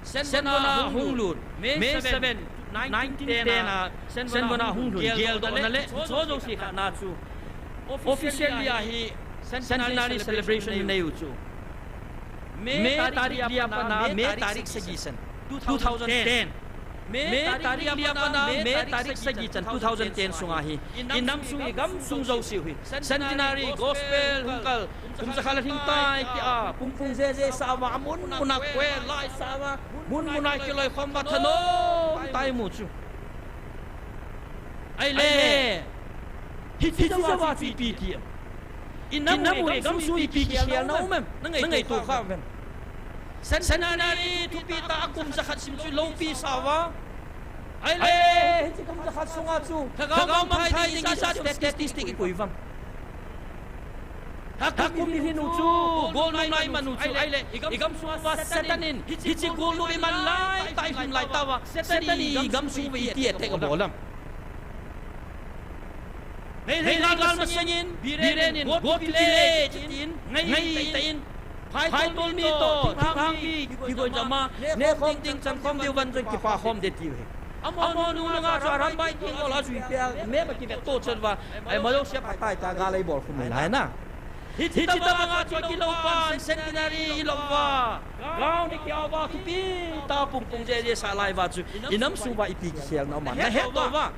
Senvon a hung lut. May seven, nineteen ten a Senvon a hung lut. Geldohna le hicheho jouse khatna chu officially a hi Centenary celebration nei u chu May tarik li a pat na May tarik sagi chan two thousand ten. May tarik li a pat na May tarik sagi chan two thousand ten sunga hi inam sung igamsung jouse u hi Centenary Gospel hung kal kum jakhat le lhingtai tia pung pung jeje sah uva, amun mun a koi lai sah uva, mun mun a kiloikhom uva thanom tah a imu chu. Ahile hiche jouva chu ipi ti em? Inam u igamsung u ipi kikhelna um em? Na ngaito kha uvem? Centenary thupi tah a kum jakhat sim chu loupi sah uva. Ahile hiche kum jakhat sunga chu lhagao mangthai ding ijat statistic ikoi uvem? Lhakum ilhin u chu, golnung nai man u chu, ahile igamsung uva Satan in hiche golnung iman lai tah, ilhun lai tah uva Satan in igamsung uva iti attack abol em? Meitei gal masangin Biren in Go to Village tin ngai tah in phaitol mi toh thinglhang mi kigoi jama nekhom ding, chankhom diu van jong kipakhom ding tiu hi. Amonu langa chu Arambai Tenggol a jui pia map a kivet to chet uva, ai, malo sia phatai ta gal eibol khum lai na. Hiche tabanga chu kilou pan Centenary ilou uva, ground ikiau uva, thupi tah a pung pung jeje sah lai uva chu inam sung uva ipi kikhelna um em nahet uva?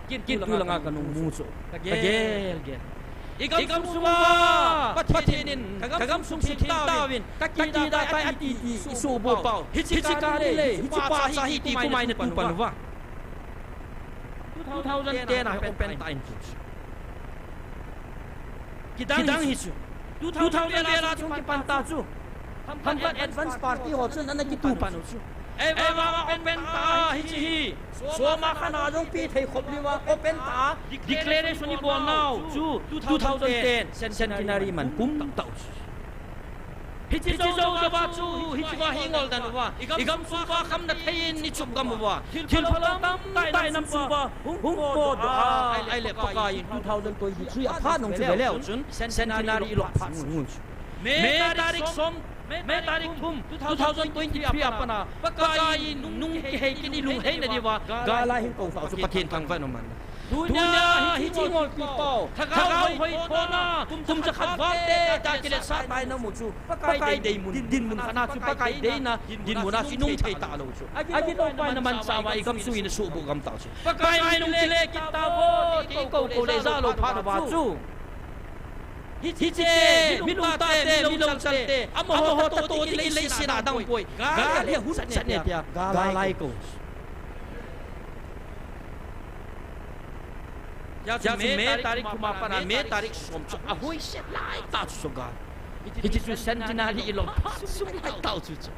Kin tu langa kanung mu chu kagel gel. Igamsung uva Pathen in kagamsung sutheng tauvin, kakidang tai ati ti isuhbuh pau. Hiche kah le hiche pa cha hi ti kumai natu pan uva? Two thousand ten a hi open tah in chu. Kidang hi chu. Two thousand vel a chu kipan ta chu. Themkhat advance party ho chun ana kitu pan u chu. Ahivanga open tah a hiche hi, soma khat a jong pe thei khop liuva open tah a declaration ibol nau chu two thousand ten centenary man pum tah u chu. Hiche jou jouva chu, hichea hi ngol dan uva, igam sunga khamna thei in ichup gam uva, thil phalou tamtah inam sunga hung podoh a, ahile Pakai in two thousand twenty-three aphat nung chu veleu chun centenary ilong phat ngun chu. May tarik som, May tarik thum, two thousand twenty-three a pat a, Pakai in nung kihei kit ilungheina diuva gal a hin kousah chu Pathen thangvah in um hen. Tunia hiche ngolpi pau, lhagao hoithona, kum jakhat val tah a kiletsah tai namu chu, Pakai dei mun, dinmun khat a chu, Pakai deina dinmun a chu inung thei talou chu. Akitoh pai na manchah uva igam sung in asuhboh gam tau chu. Pakai in nung kile kit tauvo, ti kou kou le jalou phat uva chu. Hiche, milungtah te, milungchal te, amaho toh ding in leiset a dang poi. Gal hi ahung chat ne tia, gal a ikou. Hijeh chun May tarik thum a pat a May tarik som chu ahoise lai tah chu gal. Hiche chu centenary ilong phat sung lai tah chu chu.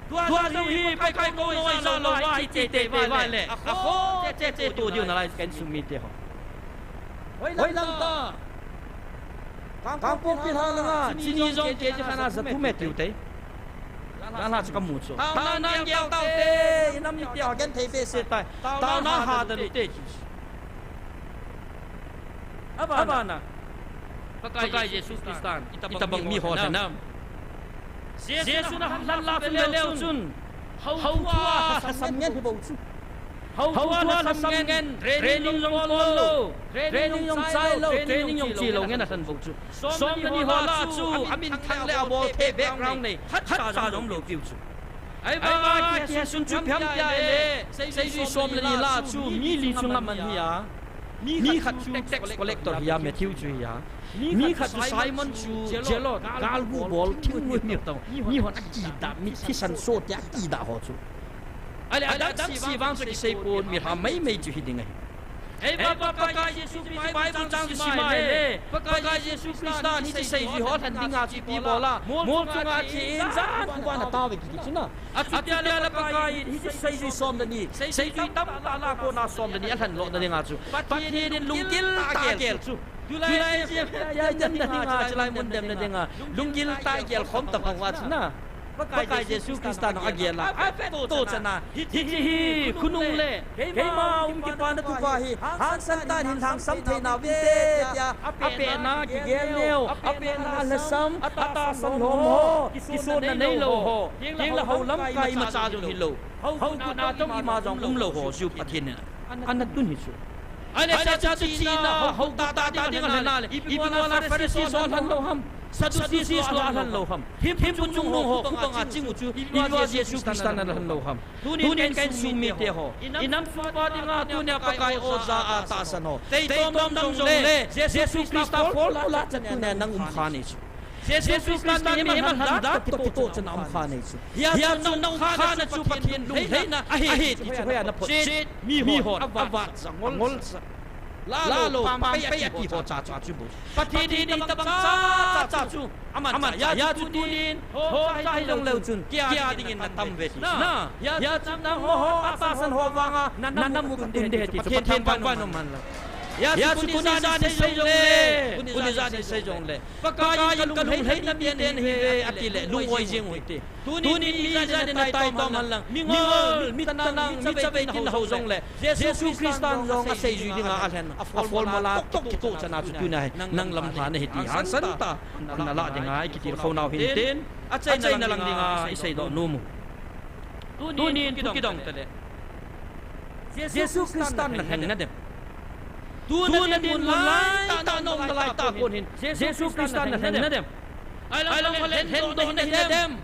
Tua jong hi Pakai kou ngai jalou va, hiche te va le. Akhoh cheh cheh to diu nalai ka insung mite ho. Hoilang ta. Kangpokpi lhang langa, chini jong kg khat a ja thum e tiu te. Langa chu kamu chu. Taona gel taute, inam mite ho genthei behseh tai. Taona ha dan ute. Abana, Pakai Jesu Christan itabang miho lhen ham? Jesu na lhan la chu veleu chun, houthua lhasam ngen hi bou chu. Houthua lhasam ngen, training jong bol lou, training jong chai lou, training jong che lou ngen alhen bou chu. Som le ni ho lah chu amin thang le abol thei background nei khatcha jong umlou piu chu. Ahivanga kihei sun chu phiam tia ahile, seijui som le ni lah chu mi li chunga man hi a. Mi khat chu tax collector hi a, Matthew chu hi a. Mi khat chu Simon chu Zealot, galgu bol, thingnoimi tah. Mihon akidah, mi thisan soh tia akidah ho chu. Ahile adang se vang chu kisei pon, mi lha maimai chu hi ding ahi. Ahivang Pakai Jesu Christa Bible chang chu sim a ahile, Pakai Jesu Christa hiche seijui ho lhen dinga chu ipi bol a, mol chunga ache in jan uva ana tao ve kiti chu na. Achutia le Pakai in hiche seijui som le ni, seijui tamtah lah a kona som le ni alhen lohna dinga chu Pathen in lunggil tah a agel chu. Tulai jep a dinga chulai mun demna dinga lunggil tah a gel khom ta bang uva chu na. Pakai Jesu Christa nung agel a, atoh chan a, hiche hi khonung le keima um kipana tupa hi hangsan tah in hin lhangsam thei nauvinte tia apehna kigel neo, apehna lhasam, atahsan lhom ho, kisonna neilou ho, tengle hou lamkai imacha jong hilou, hou kut a jong ima jong umlou ho chu Pathen in ana tun hi chu. Ahile hiche chu chihna, hou tah tah ding alhen a le, ipi bola Pharisee ho alhen lou ham? Sadducee ho alhen lou ham? Thimphu chungnung ho khutong a ching u chu, ipi bola Jesu Christa in alhen lou ham? Tunin ka insung mite ho, inam sung uva dinga tunia Pakai oja a tahsan ho, teitom dam jongle, Jesu Christa follow lah chan tunia nang um kha nei chu. Jesu Christa mihem alhen dan toh kitoh chan a um kha nei chu. Hijeh chun na um kha na chu Pathen lunglhaina ahi ti chu hoiya na photchet? Mihon avat ja ngol ja. Lah lou, pampai ati ho cha cha chu bou. Pathen in itabang cha cha chu aman cha. Hijeh chun tunin ho cha hi jongleu chun kia dingin na tam ve ti chu na. Hijeh chun nangho atahsan ho vanga na nam u tun ding ahi ti chu Pathen thangvah in um hen lang. Hijeh chun tuni jan in sei jongle, tuni jan in sei jongle, Pakai in kalunglhaina mite nahiuve ati le lung-oi jing u hite. Tunin mi ijat in ataitom hen lang, mingol, mi tanang, mi chavei tin nahou jongle, Jesu Christan jong aseijui dinga alhen, aformula toh kitoh chan a chu tunia hi nang lamlha nahi ti hangsan tah in nalah dinga ikitilkhou nau hintin, achaina lang dinga iseidoh nom u. Tunin thu kidong tale, Jesu Christan nalheng nadem? Tuna dinmun laitah a naum nalaitah a kon hin Jesu Christan nalheng nadem? Ahilang lhengdoh nahi nadem?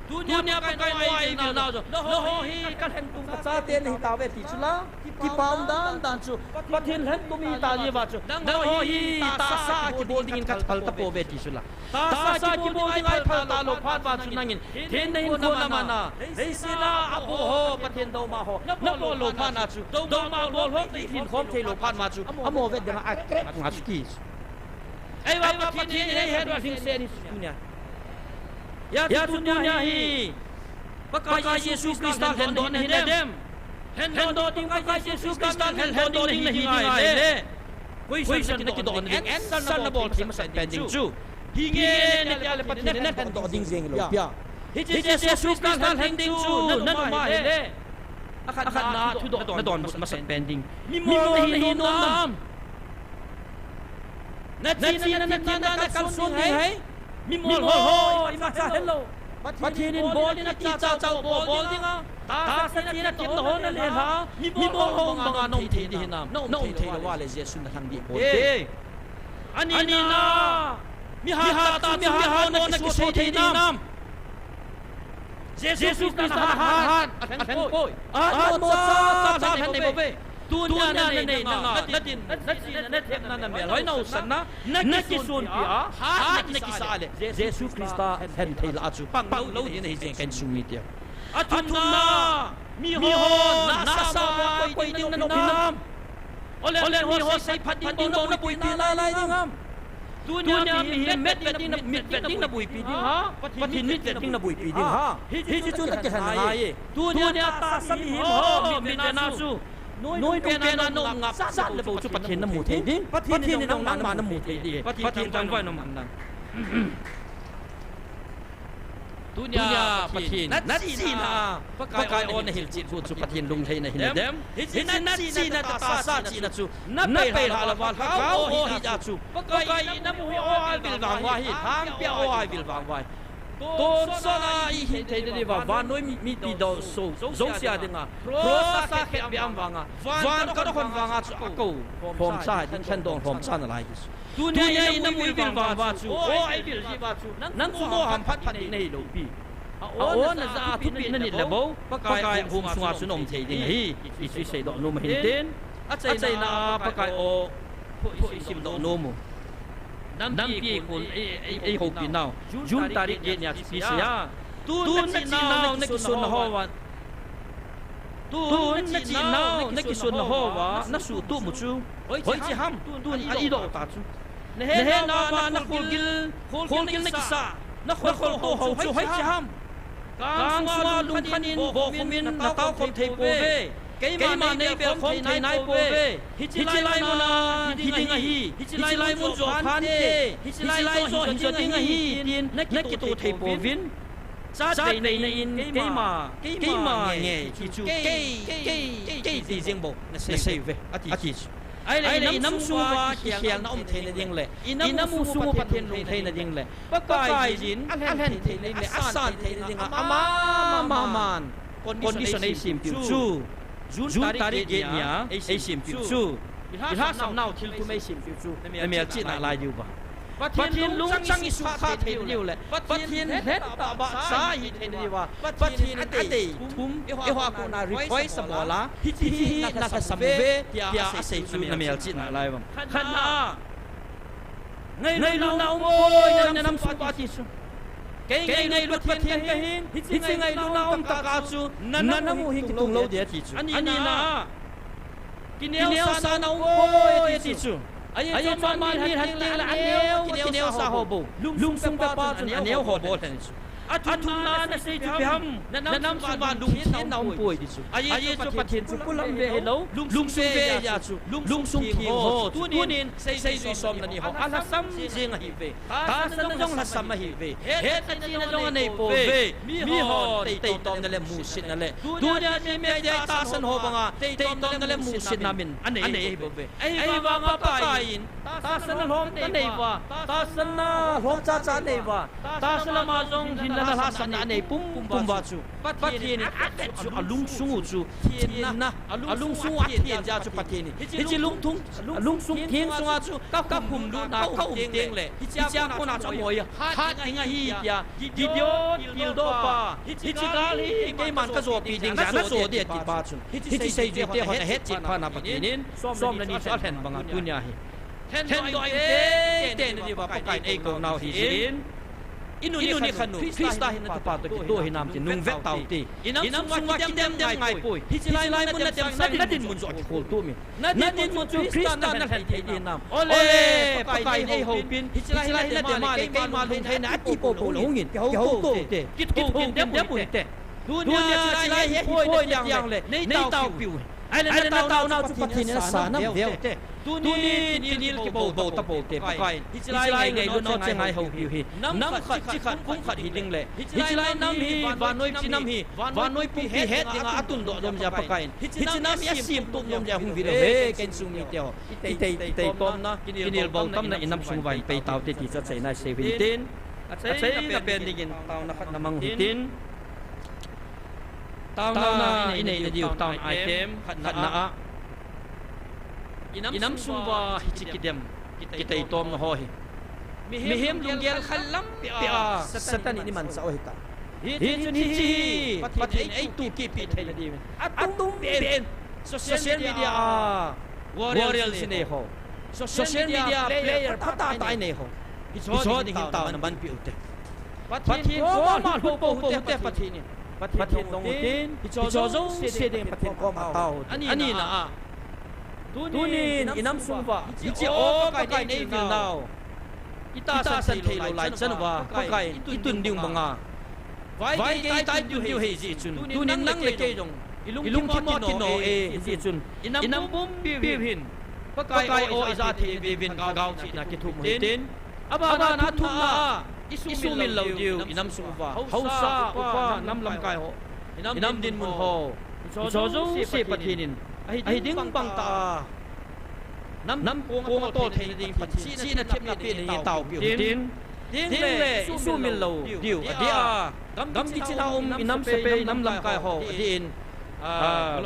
Tunia Pakai in eivil nau jong, nangho hi kalhengtum kachate nahitauve ti chula, kipa um dandan chu, Pathen lhengtum ihita jeh uva chu nangho hi tahsa a kibol dingin kathal tapouve ti chula. Tahsa a kibol dinga ithal talou phat uva chu nangin, thenna hinkho lam a, leiset a aboh ho, Pathen douma ho nabol lou phat na chu, douma bol ho kilhinkhom theilou phat uva chu, amaho vet dinga akrek nga chu ti. Ahivang Pathen in eihet uva lhingset ahi chu tunia. Hijeh chun tunia hi Pakai Jesu Christa lhendoh nahi dem? Lhendoh ding Pakai Jesu Christa lhen, lhendoh ding nahi ngai le, question na kidoh na ding, answer na bol thei masat pen ding chu. Hinge na tia le Pathen in na lhendoh ding jeng lou pia. Hiche Jesu Christa lhen ding chu na nom a hile, akhatna thudoh na don masat pen ding. Mimol nahi nom nam? Na china, na china, na kalson ding ahi. Mimol ho, imacha helou. Pathen in bol in ati cha cha bol, bol ding a. Tahsa china, china ho na lelha. Mimol ho banga na um thei ding hinam? Na um thei lou a le Jesu na lhang ding bol te. Ani na, mihat ta chu mihat mo na kiso thei ding hinam? Jesu Christa na hat hat a lhen poi. Atmo cha cha lhen nei bou ve. Tunia na nei nanga, na din, na china, na themna, na melhoi, na usatna, na kisunpi a hat na kisa le, Jesu Christa lhen thei la a chu pang lou ding ahi jeng kahin sum mi tia. Athumna, miho nasa a koi ding na nop hinam? Ole, ole, miho seiphat ding bou na boipi nalai ding ham? Tunia mihem mitvet ding na, mitvet ding na boipi ding ham? Pathen mitvet ding na boipi ding ham? Hiche chu na kihen ngai e. Tunia tahsa mihem ho mitvetna chu, noi penna na um ngap chat le bou chu Pathen na mu thei ding. Pathen in nangma na mu thei ding. Pathen tangvai na man nan. Tunia Pathen na china, Pakai o na hilchet hu chu Pathen lunglhaina hina dem? Hiche na china, tahsa china chu na peilha lou va, lhagao o hija chu Pakai in na mu hi o a vil vang uva hi, lhangpia o a vil vang uva hi. Tonsot a i hin theina diuva vannoi mi, mipi dou so, jouse a dinga cross a khetbeh a um vanga, van katoh khon vanga chu akou lhomcha ding, lhendoh lhomcha nalai hi. Tunia i na mu i vil vang uva chu, o i vil ji uva chu, nang chu mo hamphat phat ding nahi lou pi. A o na ja a thupeh na nit le bou, Pakai hung sunga chu na um thei ding ahi, ti chu i seidoh nom ahin tin. Achaina a Pakai o thu i simdoh nom u. Nampi khun ei, ei, ei houpi nau. June tarik get nia chu pi sei a. Tun na chih nau na kisun na ho uva. Tun na chih nau na kisun na ho uva na suhtup u chu hoiche ham? Tun a idoh ta chu. Na he nauva na kholgil, kholgil na kisa, na kholtoh ho chu hoiche ham? Kang sunga lungkhan in, bohkhum in, na taokhom thei pouve. Keima nei belkhom thei nai pouve. Hiche lai muna hiding ahi. Hiche lai mun jo phante. Hiche lai jo hi jo ding ahi, tin na kito thei pouvin. Chatveina in keima, keima nge ti chu kei, kei, kei ti jeng bou na sei uve, ati chu. Ahile i nam sung uva kikhelna um theina ding le, i nam sung uva Pathen lungtheina ding le, Pakai in alhen theina ding le, asan theina ding a ama, ama man condition eisempeh u chu, June tarik get nia eisempeh u chu, i lhasam nau thil thum eisempeh u chu na melchihna lai diuva. Pathen lungchang i sukha thei diu le, Pathen lentah bahcha i hi thei diuva, Pathen in adei thum eiho a kona request abol a, hiche hi na lhasam uve tia asei chu na melchihna lai uvam? Khatna, ngailutna um poi na nam sung uva ti chu. Kei ngailut Pathen kahin, hiche ngailutna um tah a chu na nam u hi kitung lou ding ati chu. Anina, kineosana um poi ti chu. Ajeh chu man mi lhat teng le aneo, kineosa ho bou, lungsung pepa chun aneo ho bol lhon chu. Athumna na sei chu ipi ham? Na nam sung uva lungthenna um poi ti chu. Ajeh chu Pathen chu polam ve hilou, lungsung ve ahi chu, lungsung theng ho chu tunin seijui somleni ho alhasam jeng ahiuve. Tahsanna jong lhasam ahiuve. Hetna chihna jong anei pouve. Mihon teitomna le musitna le, tunia mi media tahsan ho banga teitomna le musitna min anei ahibouve. Ahivanga Pakai in tahsanna lhom kanei uva, tahsanna lhom chacha anei uva, tahsa lama jong hinna le lhasamna anei pumpum uva chu Pathen in avet chu alungsung u chu thenna, alungsung u athen jeh a chu Pathen in hiche lungthim, alungsung theng sunga chu kakhum lutna kaum teng le, hichea kona chu amoi hat ding ahi tia Gideon tildoh pa, hiche gal hi keiman kajopi ding jeh a najo ding ati pa chun, hiche seijuite hon ahetchet phat na Pathen in somleni chu alhen banga tunia hi lhendoh in tei tei na diuva Pakai in eikou nau hijeh in, i nu i kha nu Christa hinna thupha toh kitoh hinam ti nungvet taute. I nam sung uva kidem dem ngai poi. Hiche lai mun na demsang na dinmun joh a kikhol tup in. Na dinmun chu Christa na lhen thei ding hinam? Ole, Pakai in eihoupin, hiche lai hin na dem a le keima lungtheina ati poupou le hungin, kihouto ute, kithou dem dem ute. Tunia chilai hi hipoi na tiang le, nei taopiu hi. Ahile na taonau chu Pathen in asa nam veu te. Tuni kinel kibou bou tapou te, Pakai in. Hichilai ngailut lou che ngaihoupiu hi. Nam khat, chi khat, kum khat hiding le. Hichilai nam hi, vannoi chi nam hi, vannoi pumpi het dinga atundoh nom jeh a Pakai in. Hiche nam hi asemtup nom jeh a hung vil lou he, ka insung mite ho. Itei, itei tomna, kinel bou tamna inam sung uva hin pei taute ti chu achaina isei u hintin. Achaina pen dingin taona khat na mang u hitin. Taona inei nadiu, taona item khatna a, inam sung uva hiche kidem, kitei tomna ho hi mihem lunggel khat lampi a Satan in imanchah u ahitai. Hichun hiche hi Pathen in eituh kit peh theina diuvin, atum pen social media a warriors inei ho, social media player phatah tah inei ho, hicheho dingin taona manpeh u te. Pathen koma lhut pou hite Pathen in. Pathen dong u hitin, hicheho jouse dingin Pathen koma tao u hitin. Anina a, tunin inam sung uva hiche o Pakai in eivilnau, itahsan theilou lai chan uva Pakai in itun ding banga vaigei tah a itun diu ahi jeh chun, tunin nang le kei jong ilungthim u akino e, hijeh chun inam pumpiu hin Pakai o ija thei veuvin, Lhagao chihna kithum u hitin. Abana athumna a, isumil lou diu inam sung uva haosa, upa, nam lamkai ho, inam dinmun ho, hicheho jouse Pathen in ahi ding bang tah a nam kong atol theina ding, Pathen chihna themna pehna ding taopiu hitin. Tengle isumil lou diu adeh a, gamgi china um inam sepai, nam lamkai ho adeh in,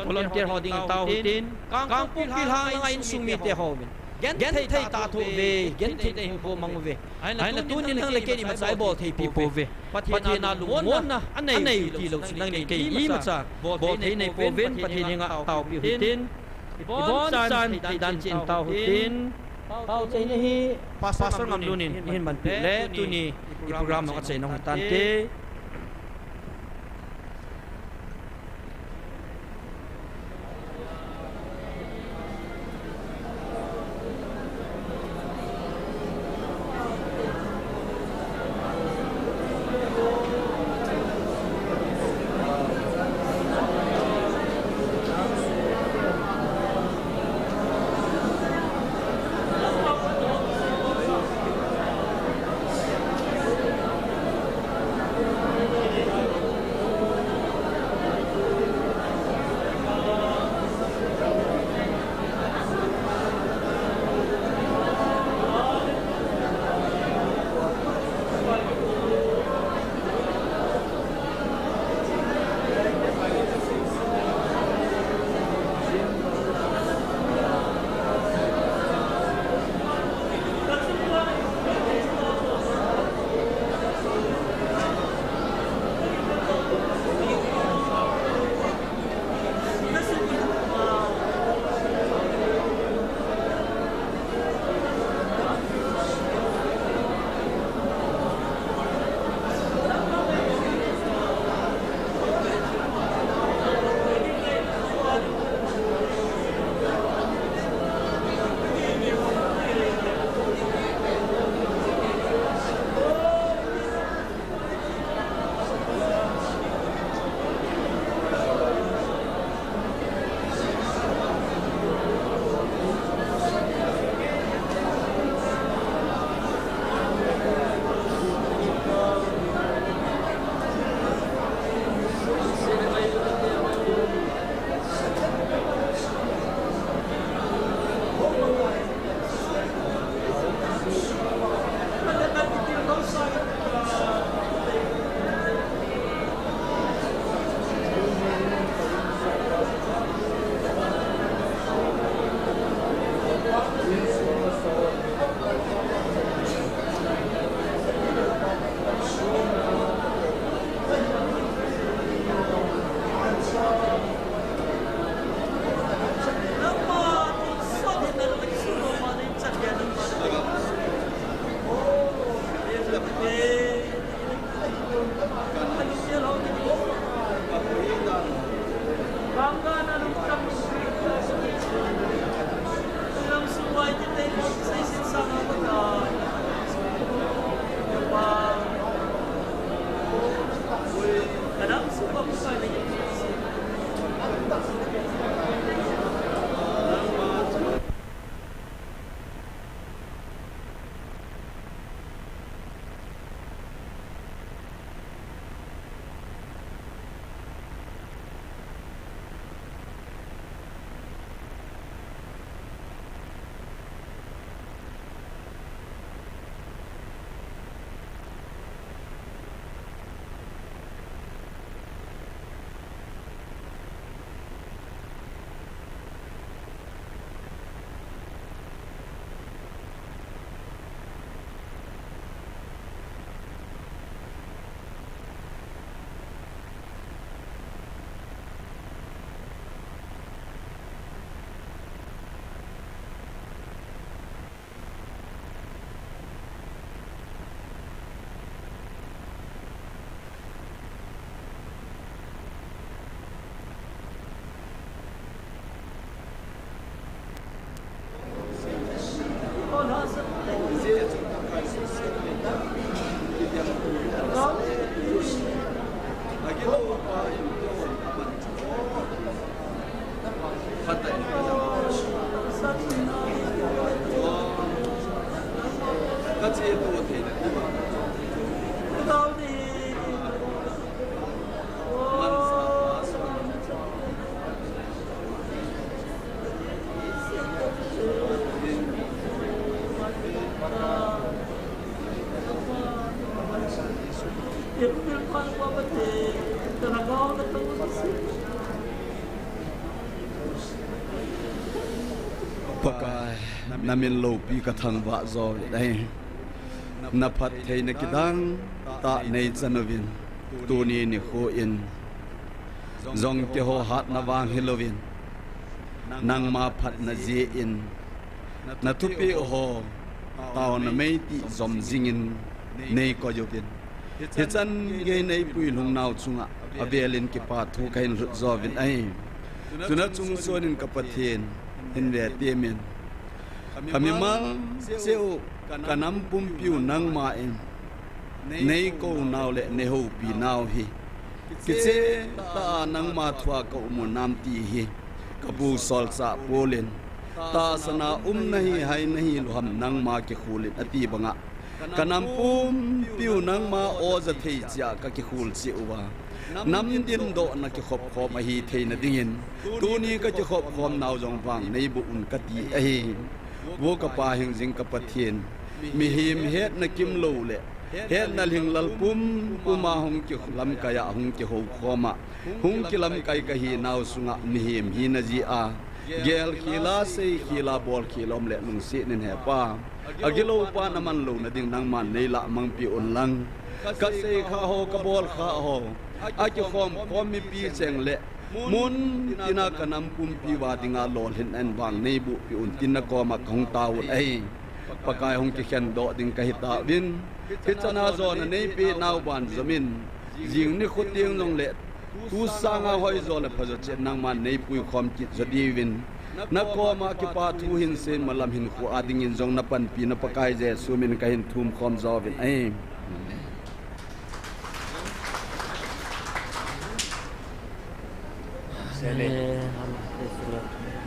volunteer ho dingin tao u hitin. Kangpokpi lhang langa insung mite houvin genthei tah a tho uve, genthei tah a hinkho mang uve. Ahinla tunin nang le kei in imacha ibol theipi pouve. Pathen a lungmonna anei u tilou chun nang le kei imacha bol thei nei pouvin, Pathen henga taopiu hitin. Ibonchan theidan cheh in tao u hitin. Pao cheina hi Pastor Ngamlun in eihin manpeh le tuni i program jong achaina hung hitante. Pakai, na min loupi ka thangvah jo uvin ahi. Na phattheina kidang tah nei chan uvin, tuni nikho in jong keiho hatna vang hilouvin, nangma phatna jeh in na thupeh ho taona meitih jom jingin nei koi uvin, hichan gei nei puilhung nau chunga avel in kipa thu ka hin lhut jo uvin ahi. Chuna chungchon in ka Pathen, hin ve temin, ka mimal cheh u, ka nam pumpi u nangma in nei kou nau le nei houpi nau hi, kicheh tah a nangma thu a ka um u nam ti hi ka pu Solchah Paul in, tahsan a um nahi, hai nahi, luham nangma kikhol in ati banga, ka nam pumpi u nangma aw ja thei cheh a ka kikhol cheh uva, nam dindohna kikhop khom ahi theina dingin, tuni ka kikhop khom nau jong vang nei boh un ka ti ahi. Vo ka Pa hingjing ka Pathen, mihem hetna kimlou le hetna lhinglel pumpum a hung kilamkai a hung kihoukhom a, hung kilamkai ka hi nau sunga mihem hina jeh a, gel khel a, sei khel a, bol khel a um le lungset in He Pa, agilou pa na man louna ding nangman nei lahmang peh un lang, ka sei kha ho, ka bol kha ho, akikhom khom mipi cheng le mun tina ka nam pumpi uva dinga lolhinna in vang nei boh peh un tin na koma ka hung tao un ahi. Pakai, hung kikhen doh ding ka hi tauvin, hichan a jona nei peh nau ban jom in, jing nikho teng jong le tu sanga hoi jo le pha jo cheh nangman nei puikhom kit jo diuvin, na koma kipa thu hin seimalam hinkho a dingin jong na panpi na Pakai Jesu min ka hin thum khom jo uvin ahi. Amen. Amen. Praise the Lord.